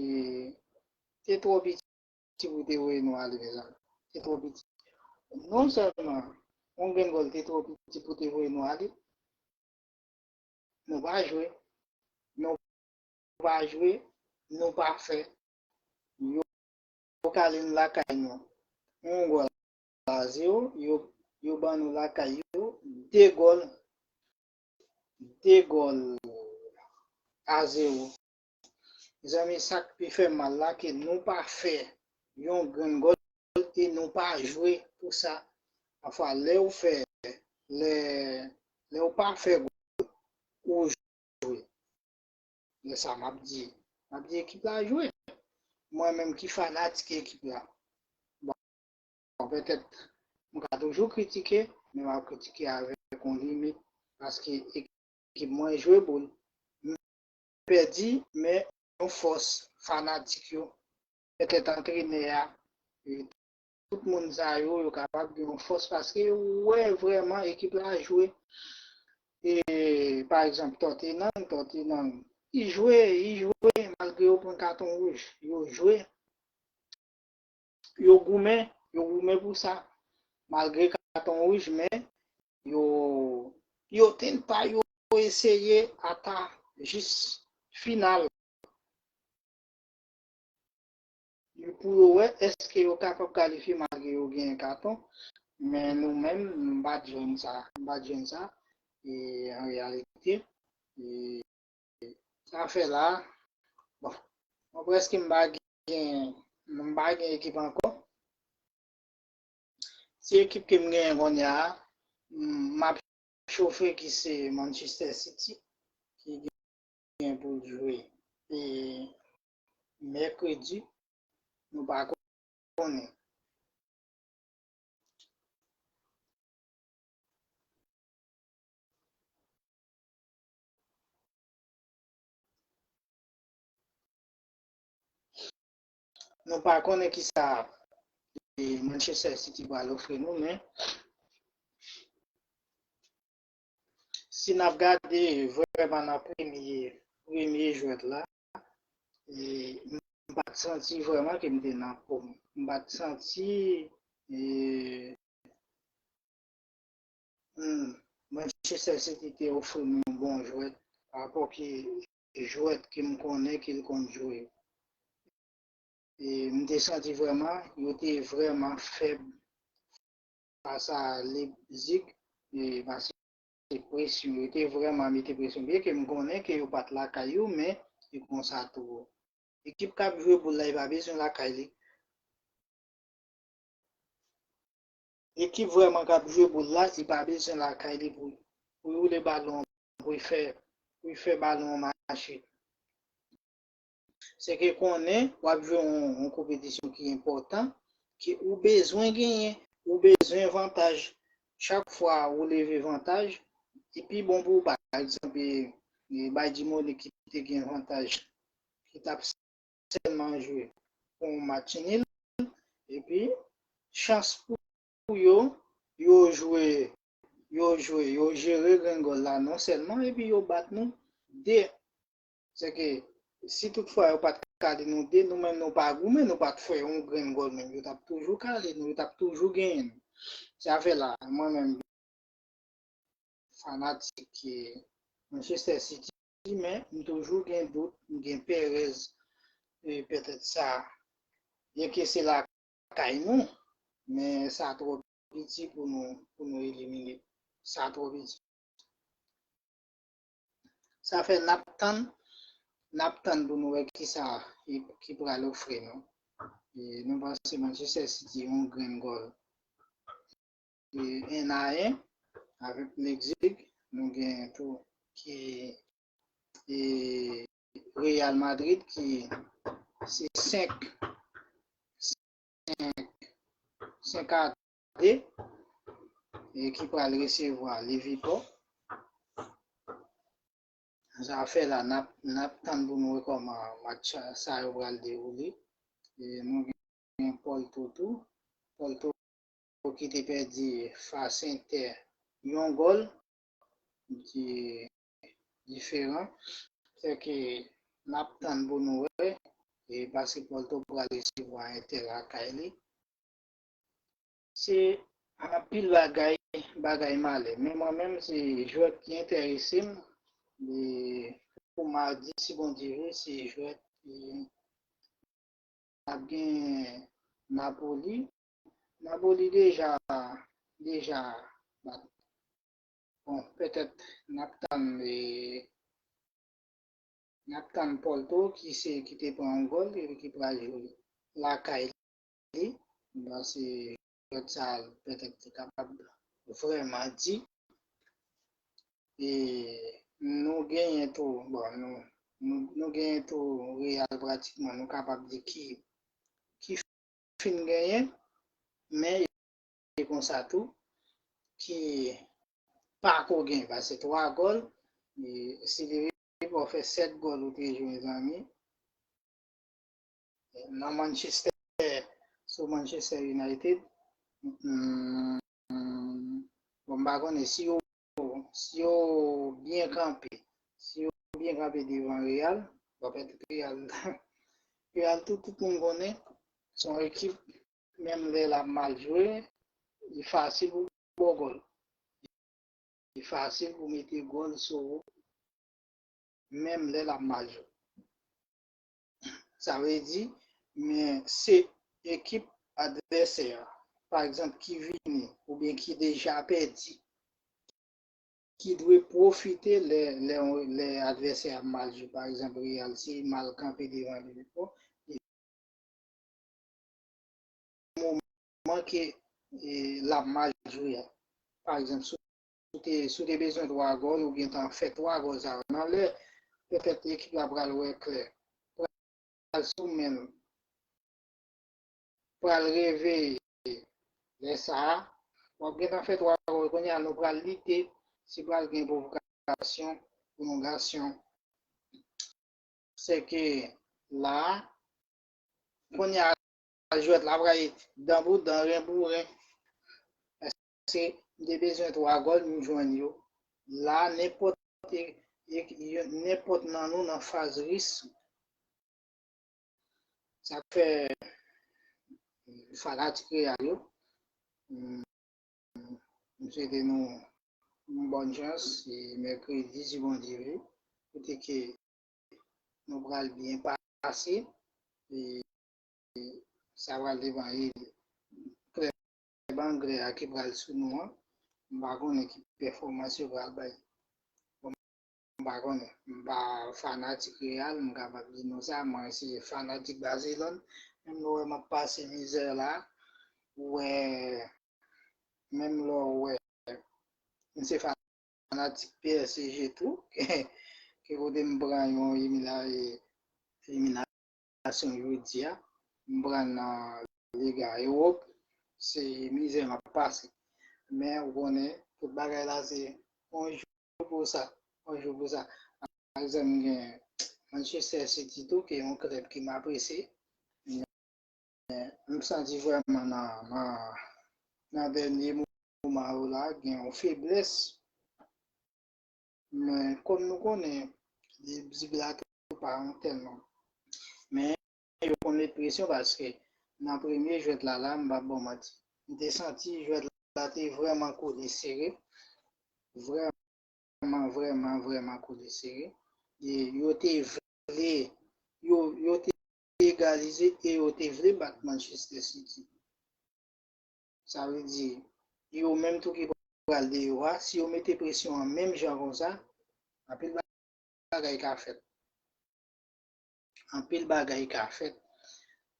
se twò piti. Ti pou te voye nou ale, mezanmi. Se twò piti. Non sèlman yon grenn gòl te twò piti pou te voye nou ale. Nou pa jwe. Nou pa jwe. Nou pa fè. Yo, yo kale n lakay nou. Yon gòl a zewo. Yo, yo ban nou lakay yo de gòl. De gòl a zewo. Mezanmi, sa k pi fè mal la, ke nou pa fè yon grenn gòl e nou pa jwe pou sa. Pafwa, lè w fè, lè, lè w pa fè gòl, ou jwe. Lè sa, m ap di, m ap di ekip la jwe. Mwen menm ki fanatik ekip la, bon, petèt, m ka toujou kritike, men m ap kritike avèk yon limit, paske ekip mwen jwe boul. M pèdi, men yon fòs fanatik yo, petèt antrenè a, e tout moun sa yo, yo kapab gen yon fòs paske yo wè vrèman ekip la jwe. E, pa egzanp, Tottenham, Tottenham, li jwe, li jwe, malgre yo pran katon wouj, yo jwe. Yo goumen, yo goumen pou sa. Malgre katon wouj, men yo, yo tenta, yo eseye ata jis final. Pou yo wè èske yo kapab kalifye malgre yo genyen katon. Men nou menm, m pa t jwenn sa. M pa t jwenn sa. E an reyalite, e sa fè la, bon, mwen prèske m pa gen, m pa gen ekip ankò. Se ekip ke m genyen kounye a, m ap chofe ki se Manchester City, ki gen pou l jwe e mèkredi, nou pa konnen. Nou pa konnen kisa e Manchester City pral ofri nou, men si n ap gade vrèman nan premye, premye jwèt la, e m pa t santi vrèman ke m te nan fòm. M pa t santi e, hmm, Manchester City te ofri m yon bon jwèt parapò ki jwèt ke m konnen ke l konn jwe. E m te santi vrèman, yo te vrèman fèb fas a Leipzig, e paske presyon, yo te vrèman mete presyon. Byenke m konnen ke yo pa t lakay yo, men e konsa tou. Ekip k ap jwe boul la, li pa bezwen lakay li. Ekip vrèman k ap jwe boul la, li pa bezwen lakay li pou, pou li woule balon, pou li fè, pou li fè balon an mache. Se ke konnen w ap jwe yon, yon konpetisyon ki enpòtan, ke ou bezwen genyen, ou bezwen vantaj. Chak fwa ou leve vantaj, li pi bon pou ou. Pa egzanp, e, e Bayern Munich ki te gen vantaj, ki t ap sèlman jwe pou yon match nil, epi chans pou yo, yo jwe, yo jwe, yo jere grenn gòl la non sèlman, epi yo bat nou de. Se ke si toutfwa yo pa t kale nou de, nou menm nou pa goumen, nou pa t fè yon grenn gòl menm, yo t ap toujou kale nou, yo t ap toujou genyen nou. Sa fè la, mwen menm, fanatik Manchester City, men m toujou gen dout, m gen perèz, e petèt sa, byenke se lakay nou, men sa twò piti pou nou, pou nou elimine. Sa twò piti. Sa fè n ap tann, n ap tann pou nou wè kisa ki, ki pral ofri nou. E nou panse Manchester City yon grenn gòl. E en a en avèk Leipzig, nou gen tou ki e Real Madrid ki se senk, senk, senk a de, e ki pral resevwa Liverpool. Sa fè la, n ap, n ap tann pou nou wè kòman match sa, sa yo pral dewoule. E nou gen Porto tou. Porto ki te pèdi fas Inter yon gòl di-, diferan. Se ke n ap tann pou nou wè, e paske Porto pral resevwa Inter lakay li. Se Anpil bagay, bagay malè. Men mwen menm, se jwèt ki enterese m. E pou madi, si Bondye vle, se jwèt ki ap gen Napoli. Napoli deja, deja bat. Bon, petèt n ap tann, e, n ap tann Porto ki se, ki te pran yon gòl epi ki pral jwe lakay li. Bon, se jwèt sa petèt li kapab vrèman di. E nou genyen tou, bon, nou, nou, nou genyen tou Real pratikman, nou kapab di ki, ki fin genyen, men e konsa tou, ki pa ko gen pase twa gòl. E si li rive pou fè sèt gòl ou te jwe, zanmi. Nan Manchester, sou Manchester United, mm, bon, m pa konnen si yo, si yo byen kanpe, si yo byen kanpe devan Real, bon, petèt Real, Real tou, tout moun konnen, se yon ekip, menm lè l ap mal jwe, li fasil pou ba w gòl. Li fasil pou mete gòl sou ou, menm lè l ap mal jwe. Sa vle di, men se ekip advèsè a, pa egzanp, ki vini oubyen ki deja pèdi, ki dwe pwofite lè, lè, lè advèsè a mal jwe. Pa egzanp, Real, si mal kanpe devan li, bon, moman ke, e, l ap mal jwe a. Pa egzanp, si w te, si w te bezwen twa gòl, ou gentan fè twa gòl sa yo. Nan lè, petèt, ekip la pral wè klè, pral sou men l, pral reveye. Lè sa a, w ap gentan fè twa gòl. Kounye a, nou pral lite si pral gen pwovokasyon, pwolongasyon. Se ke la, kounye a, jwèt la pral dan pou dan, ren pou ren. Paske m te bezwen twa gòl, m jwenn yo. La, nenpòt, e, e, yo, nenpòt nan nou nan faz risk. Sa k fè fanatik Real yo, m, m swete nou yon bòn chans, e mèkredi, si Bondye vle, kote ke nou pral byen pase, e sa pral depann, e klèb anglè a ki pral sou nou an, m pa konnen ki pèfòmans yo pral bay. Bon, m pa konnen, m pa fanatik Real, m kapab di nou sa, mwen se fanatik Barcelone, menm lè w wè m ap pase mizè la, ou wè, menm lè w wè, m se fanatik P S G tou, ke kote m pran yon elimina-, e, eliminasyon jodi a, m pran nan Liga Ewòp, se mizè m ap pase. Men ou konnen, tout bagay la se yon jou pou sa, yon jou pou sa. Pa egzanp, m gen Manchester City tou, ki yon klèb ke m apresye. M santi vrèman nan, nan, nan dènye moman yo la, gen yon feblès. Men kòm nou konnen, Ziblato pa yon tèl nonm. Men yo konn met presyon paske nan premye jwèt la, la, m p ap ba w manti. M te santi jwèt la te vrèman kole sere. Vrèman, vrèman, vrèman kole sere. E yo te vle, yo, yo te egalize e yo te vle bat Manchester City. Sa vle di, yo menm tou ki pral deyò a, si yo mete presyon an menm jan konsa, anpil bagay ka fèt. Anpil bagay ka fèt.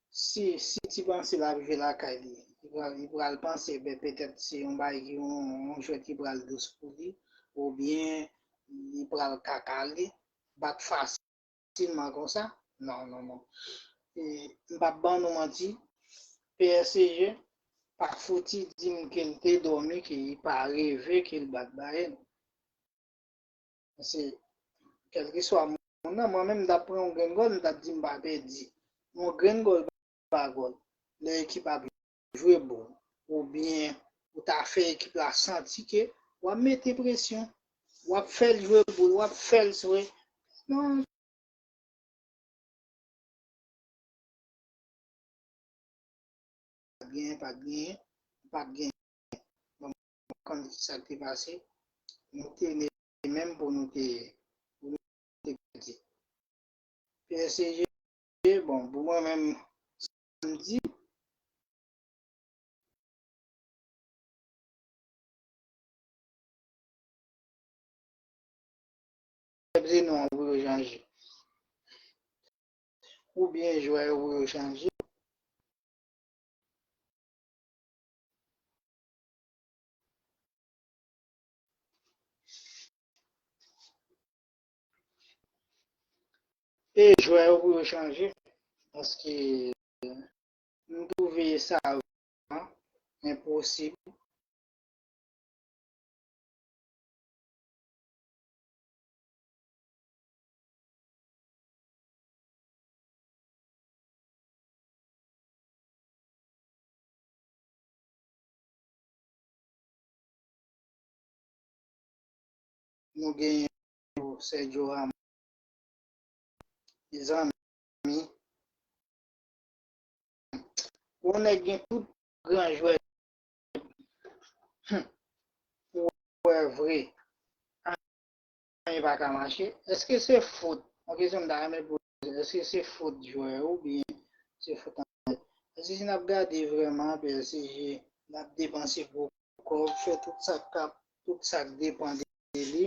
Si, si City panse l ap jwe lakay li, li pral, li pral panse, ben, petèt se yon bagay ki, yon, yon jwèt ki pral dous pou li, oubyen li pral kaka li, bat fasilman konsa. Non, non, non. E, m p ap ban nou manti, P S G pa fouti di m ke l te dòmi, ke li pa reve ke l bat Bayern. Paske, kèlkeswa moun nan, mwen menm, m t ap pran yon grenn gòl, m t ap di m pa pèdi. Yon grenn gòl pa gòl. Lè ekip ap jwe bon, oubyen ou ta fè ekip la santi ke w ap mete presyon, w ap fè l jwe boul, w ap fè l swe. Non. Pa t genyen, pa t genyen, pa t genyen. konn ki sa k te pase. Nou te ne menm pou nou te, pou nou te pèdi. P S G, bon, pou mwen menm, samdi, se non pou yo chanje. Oubyen jwè yo pou yo chanje. E jwè yo pou yo chanje, paske m twouve sa vrèman enposib. Nou genyen Sergio Ramos. Mezanmi, yon nèg gen tout gran jwè, hmm, pou wè vre, anyen pa ka mache. Èske se fot, yon kesyon m ta renmen poze, èske se fot jwè yo oubyen se fot antrenè? Paske si n ap gade vrèman, P S G, n ap depanse gwo kòb, fè tout sa k ap, tout sa k depann de li.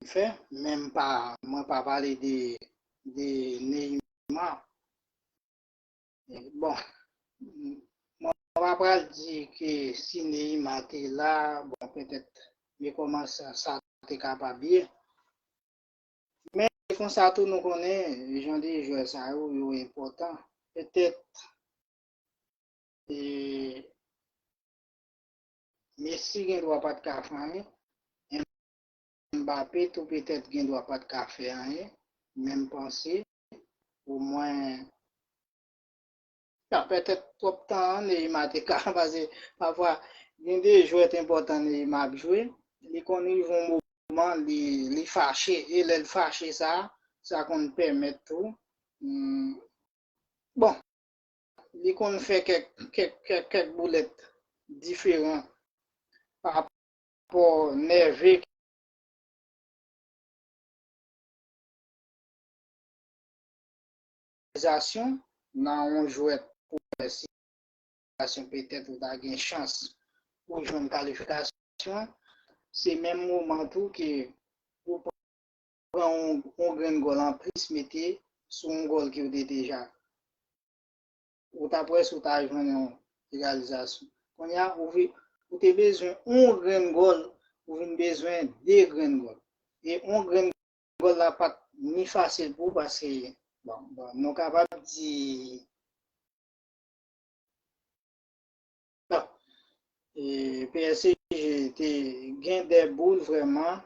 Fè, men m pa, mwen pa pale de, de Neymar. Bon, mwen pa pral di ke si Neymar te la, bon, petèt, men kòman sa, sa te kapab ye. Men, se konsa tou nou konnen, jan de jwè sa yo, yo enpòtan. Petèt, e, Messi gen dwa pa t ka fè anyen. Mbappé tou petèt gen dwa pa t ka fè anyen. Men m panse, omwen, sa petèt twòp tan Neymar te ka, paske pafwa, gen de jwèt enpòtan Neymar ap jwe. Li konn rive yon moman, li, li fache, e lè l fache sa, sa konn pèmèt tou, hmm, bon, li konn fè kèk, kèk, kèk, kèk boulèt diferan pa rapò nève. egalizasyon nan yon jwèt pou fè si kalifikasyon, petèt ou ta gen chans pou jwenn kalifikasyon, se menm moman tou ke ou pran yon, yon grenn gòl anplis mete sou yon gòl ke w te deja. Ou ta prèske ou ta jwenn yon egalizasyon. Kounye a, ou, vi- ou te bezwen yon grenn gòl, ou vin bezwen de grenn gòl. E yon grenn gòl la pa t ni fasil pou ou paske, bon, bon, nou kapab di, bon, e P S G te gen de boul vrèman.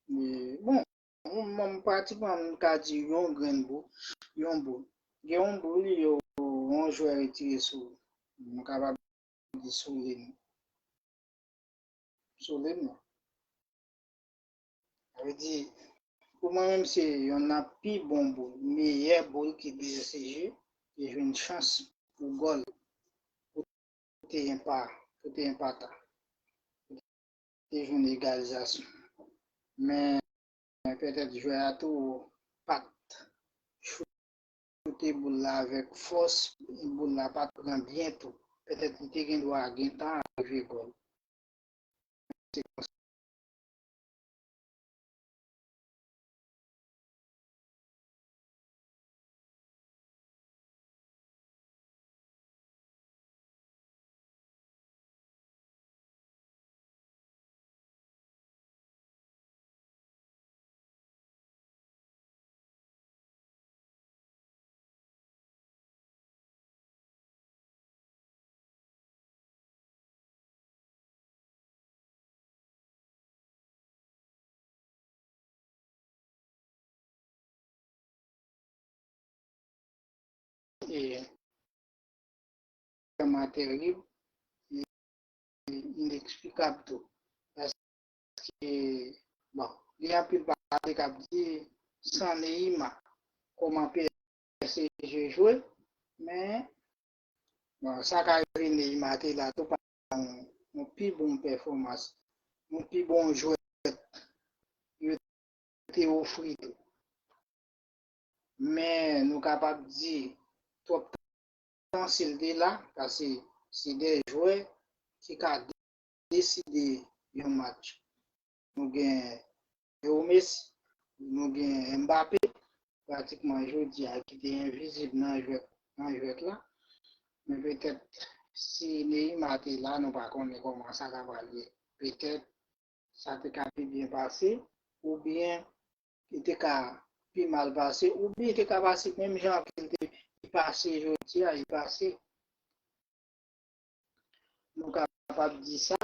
E, bon, m, m, pratikman, m ka di yon grenn boul, yon boul. Gen yon boul, yo, yon jwè retire sou, nou kapab di sou lim. Sou lim nan. Sa vle di, pou mwen menm, se yonn nan pi bon boul, meyè boul ki P S G te jwenn chans pou gòl, pou te enpa, pou te enpata, pou te jwenn egalizasyon. Men petèt jwè a tou pa t choute boul la avèk fòs, boul la pa t pran byen tou. Petèt li te gen dwa gentan rive gòl. E vrèman terib, e ineksplikab tou. Paske, bon, gen anpil pale k ap di, san Neymar, kòman P S G jwe, men, bon, sa ka rive Neymar te la tou pa yon, yon pi bon pèfòmans, yon pi bon jwèt yo te ofri tou. Men nou kapab di twòp tan si l te la, paske se de jwè ki ka deside yon match. Nou gen Leo Messi, nou gen Mbappé, pratikman jodi a ki te envizib nan jwèt, nan jwèt la. Men petèt si Neymar te la, nou pa konnen kòman sa ta pral ye. Petèt sa te ka pi byen pase, oubyen li te ka pi mal pase, oubyen li te ka pase menm jan ke li te li pase jodi a, li pase. Nou kapab di sa,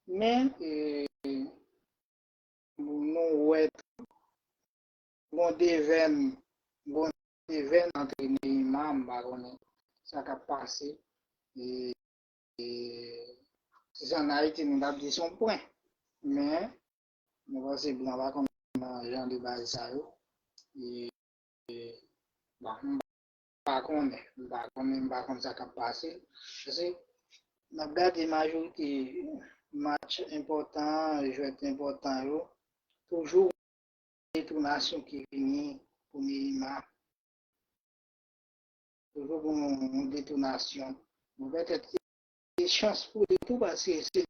men, e, nou wè tou, gon devèn, gon devèn antre Neymar, m pa konnen sa k ap pase. E, e, si se ann Ayiti, nou t ap di se yon pwen. Men, mwen panse blan pa konn nan jan de bagay sa yo. E, e, bon, m pa konnen, m pa konnen, m pa konn sa k ap pase. Paske, n ap gade majorite match enpòtan, jwèt enpòtan yo, toujou detounasyon ki vini pou Neymar. Toujou gon yon detounasyon. Bon, petèt se chans pou li tou, paske se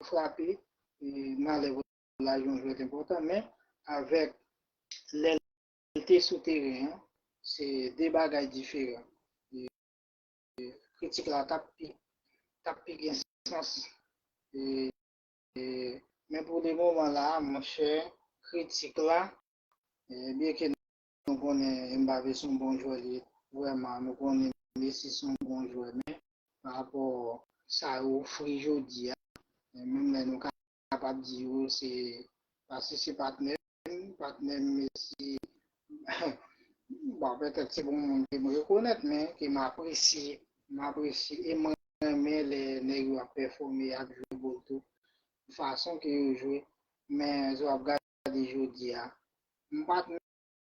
frape, e, malè pou laj yon jwèt enpòtan, men avèk lè l te sou teren an, se de bagay diferan. E, kritik la t ap pi, t ap pi gen sans. E, e, men pou le moman la, monchè, kritik la, e, byenke nou konnen Mbappé se yon bon jwè li ye, vrèman, nou konnen Messi se yon bon jwè, men pa rapò sa yo ofri jodi a, e, menm lè nou kapab di yo se, paske se patnè m, patnè m Messi, bon, petèt se pa yon moun ke m rekonèt, men ke m apresye, m apresye, e mwen renmen lè nèg yo ap pèfòme, ap jwe bòl tou, fason ke yo jwe. Men, si w ap gade jodi a, m pa t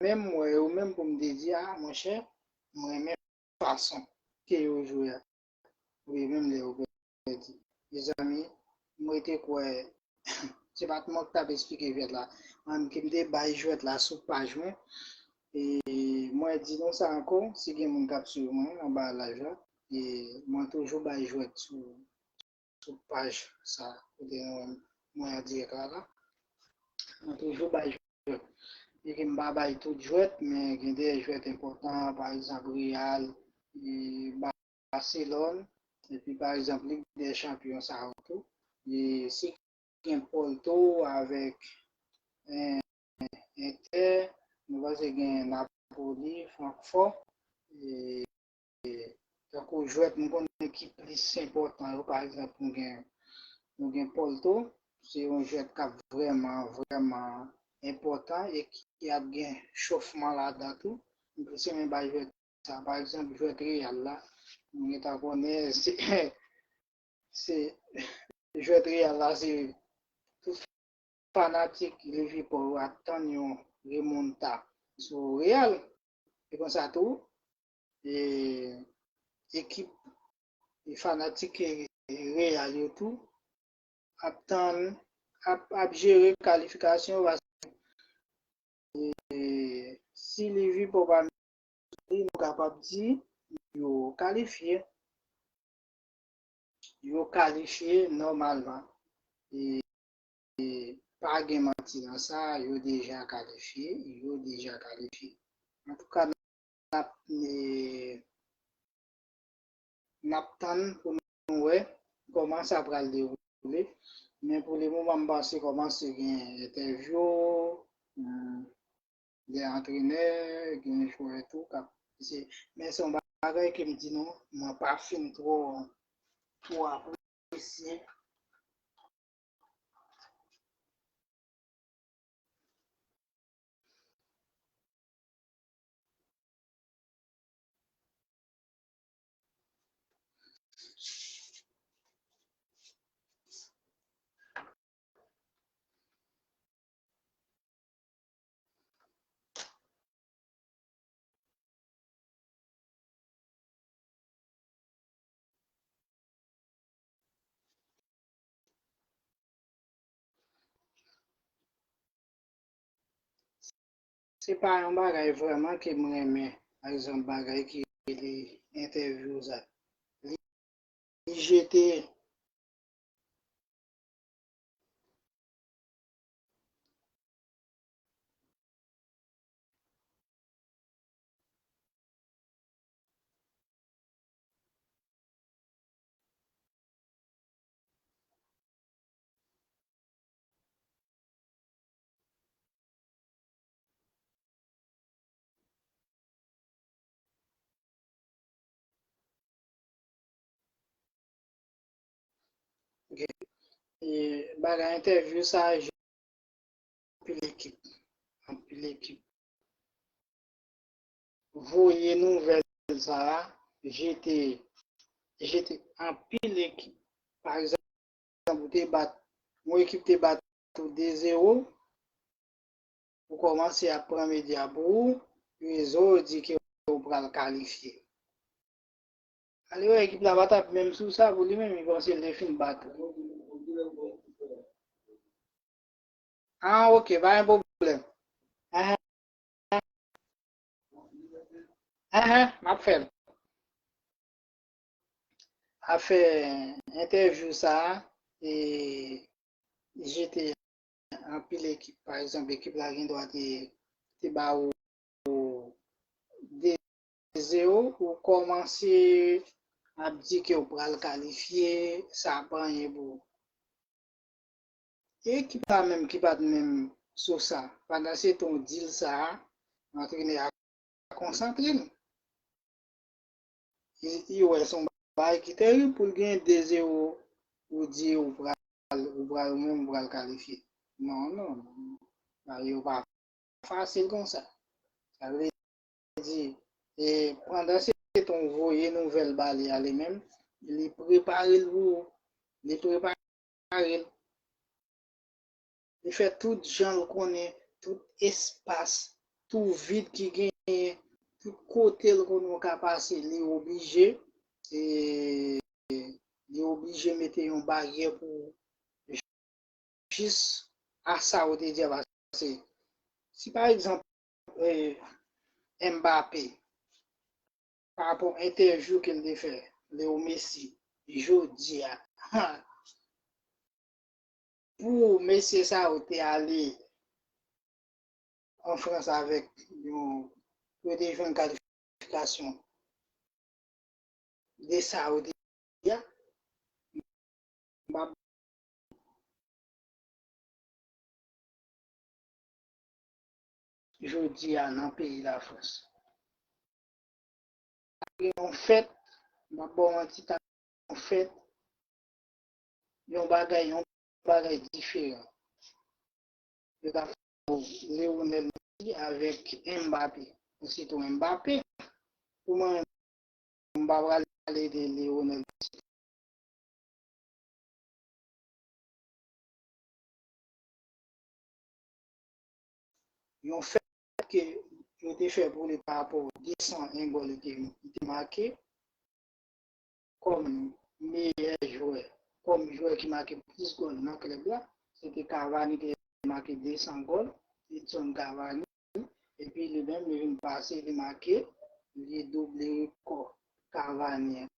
menm wè yo menm pou m te di, a, monchè, m renmen fason ke yo jwe a. Wi, menm lè yo pèdi. Mezanmi, m rete kwè, se pa t mwen k t ap esplike jwèt la. Mwen menm ki m te bay jwèt la sou paj mwen. E mwen di nou sa ankò, si gen moun k ap swiv mwen anba live la, e mwen toujou bay jwèt sou, sou paj sa, kote nou, mwen an dirèk la, la. Mwen toujou bay jwèt. E ke m pa bay tout jwèt, men gen de jwèt enpòtan, pa egzanp, Real, e Barcelone, epi pa egzanp, Lig dè Chanpyon sa yo tou. E si gen Porto avèk, eh, Inter, nou panse gen Napoli, Francfort, e tankou jwèt m konnen ki plis enpòtan yo, pa egzanp, nou gen, nou gen Porto, se yon jwèt k ap vrèman, vrèman enpòtan e ki ap gen chofman ladan tou. M plis renmen bay jwèt sa. Pa egzanp, jwèt Real la, nou gentan konnen se, se jwèt Real la, se tout fanatik Liverpool yo ap tann yon remonta sou Real. E konsa tou, e, ekip, e fanatik Real yo tou ap tann, ap, ap jere kalifikasyon yo, paske, e, si Liverpool pa li, nou kapab di yo kalifye. Yo kalifye nòmalman. E, e pa gen manti nan sa, yo deja kalifye, yo deja kalifye. Antouka, n ap, e, n ap tann pou nou wè kòman sa pral dewoule. Men pou le moman, m panse kòmanse gen entèvyou, hmm, gen antrenè, gen jwè tou k ap eseye. Men se yon bagay ke m di nou, mwen pa fin twò, twò apresye. Se pa yon bagay vrèman ke m renmen, pa egzanp, bagay ki rele entèvyou sa. Li, li jete Ok. E bagay entèvyou sa, anpil ekip. Anpil ekip. Voye nouvèl sa a, jete, jete anpil ekip. Pa egzanp, ou te bat, yon ekip te bat ou de zewo, ou kòmanse ap pran medya pou ou, rezo yo di ke ou pral kalifye. Ale wè, ekip la pa t ap menm sou sa pou li menm, li panse l te fin bat ou. Ah, ok, pa gen pwoblèm. Enhen. Enhen, m ap fè l. Afè entèvyou sa a, e, jete anpil ekip. Pa egzanp, ekip la gen dwa te, te ba ou de zewo, ou kòmanse ap di ke w pral kalifye, sa pa anyen pou ou. E ekip la menm ki pa t menm sou sa. Pandan se tan w di l sa a, antrenè a konsantre l. Li, li wè se yon bagay ki terib pou l gen de zewo, ou di ou pral, ou pral, ou menm ou pral kalifye. Non, non, non. Bagay yo pa fasil konsa. Sa vle di, e, pandan se tan w voye nouvèl ba li a li menm, li prepare l pou ou, li prepare l. Li fè tout jan l konnen, tout espas, tout vid ki genyen, tout kote l konnen w ka pase, li oblije, e, li oblije mete yon baryè pou ou jis a sa ou te di a pase. Si pa egzanp, e, Mbappé, pa rapò entèvyou ke l te fè, Leo Messi, jodi a, pou mesye sa yo te ale an Frans avèk yon, pou yo te jwenn kalifikasyon de sa yo te di a, m p ap jodi a nan peyi Lafrans. Yon fèt, m p ap ba w manti, ta yon fèt, yon bagay, yon bagay diferan. Yo ta fè Lionel Messi avèk Mbappé. Sitou Mbappé, pou mwen, m pa pral pale de Lionel Messi. Yon fèt ke yo te fè pou li pa rapò de san en gòl li te, li te make kòm meyè jwè, kòm jwè ki make plis gòl nan klèb la. Se te Cavani ki te make de san gòl, Edson Cavani, epi li menm li vin pase, li make, li double rekò Cavani an.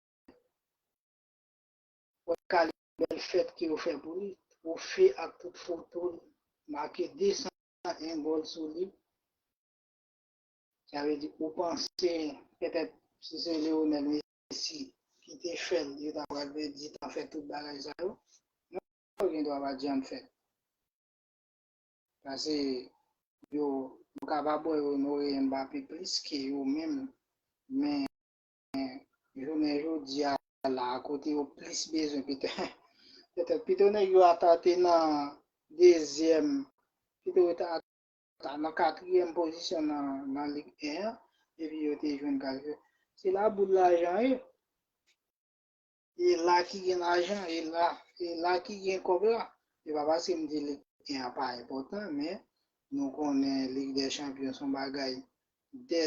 Wè kalite bèl fèt ke yo fè pou li, twofe ak tout foto l, make de san en gòl sou li. Sa vle di, ou panse, petèt, si se Lionel Messi ki te fè l, yo ta pral di, ta fè tout bagay sa yo? Non, yo gen dwa pa t janm fè l. Paske yo, nou kapab wè yo onore Mbappé plis ke yo menm, men jounen jodi a la, kote yo plis bezwen, petèt, petèt pito nèg yo ata te nan dezyèm, pito yo ta, ta nan katriyèm pozisyon nan, nan Lig en an, epi yo te jwenn kalifye. Se la boul lajan ye. E la ki gen lajan, e la, e la ki gen kòb la. E pa paske m di Lig en an pa enpòtan, men nou konnen Lig dè Chanpyon se yon bagay dè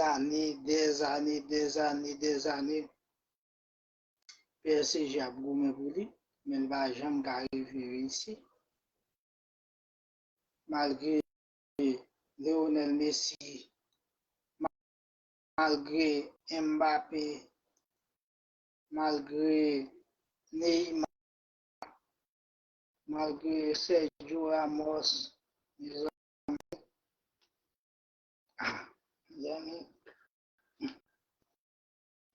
zane, dè zane, dè zane, dè zane. P S G ap goumen pou li, men l pa janm ka rive reyisi. Malgre Lionel Messi, malgre Mbappé, malgre Neymar, malgre Sergio Ramos, mezanmi. Ah, mezanmi.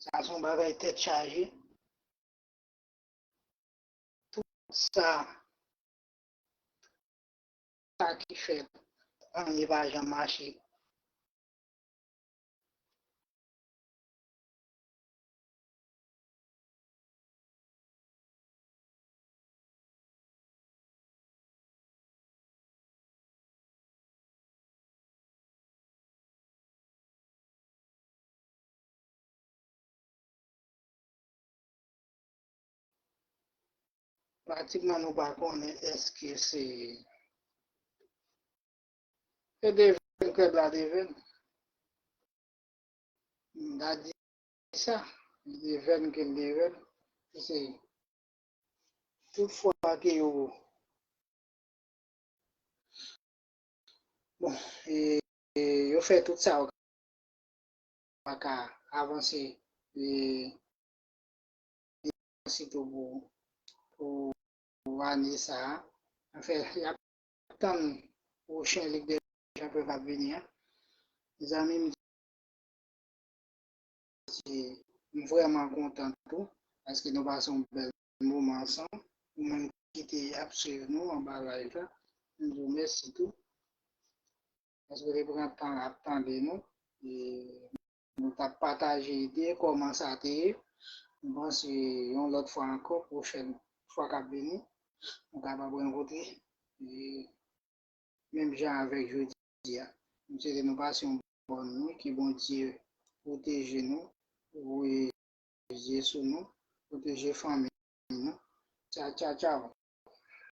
Sa se yon bagay tèt chaje. Tout sa, sa ki fèt, anyen pa janm mache. Pratikman nou pa konnen èske se, se devèn klèb la devèn. M ta di sa, devèn ke l devèn. Se tout fwa ke yo, bon, e, e yo fè tout sa yo pa ka avanse, e, sitou pou, pou ane sa a. Anfen, y ap tann pwochen Lig dè Chanpyon k ap vini an. Mezanmi, m di, m vrèman kontan tou, paske nou pase yon bèl moman ansanm. Ou menm ki te ap swiv nou anba live la, m di w mèsi tou. Paske w te pran tan ap tande nou. E nou t ap pataje ide, kòman sa te ye. M panse yon lòt fwa ankò, pwochèn fwa k ap vini, nou kapab rankontre. E menm jan avèk jodi a, m swete nou pase yon bòn nwit, ke Bondye pwoteje nou, voye zye sou nou, pwoteje fanmi nou. Tcha, tcha, tchaw.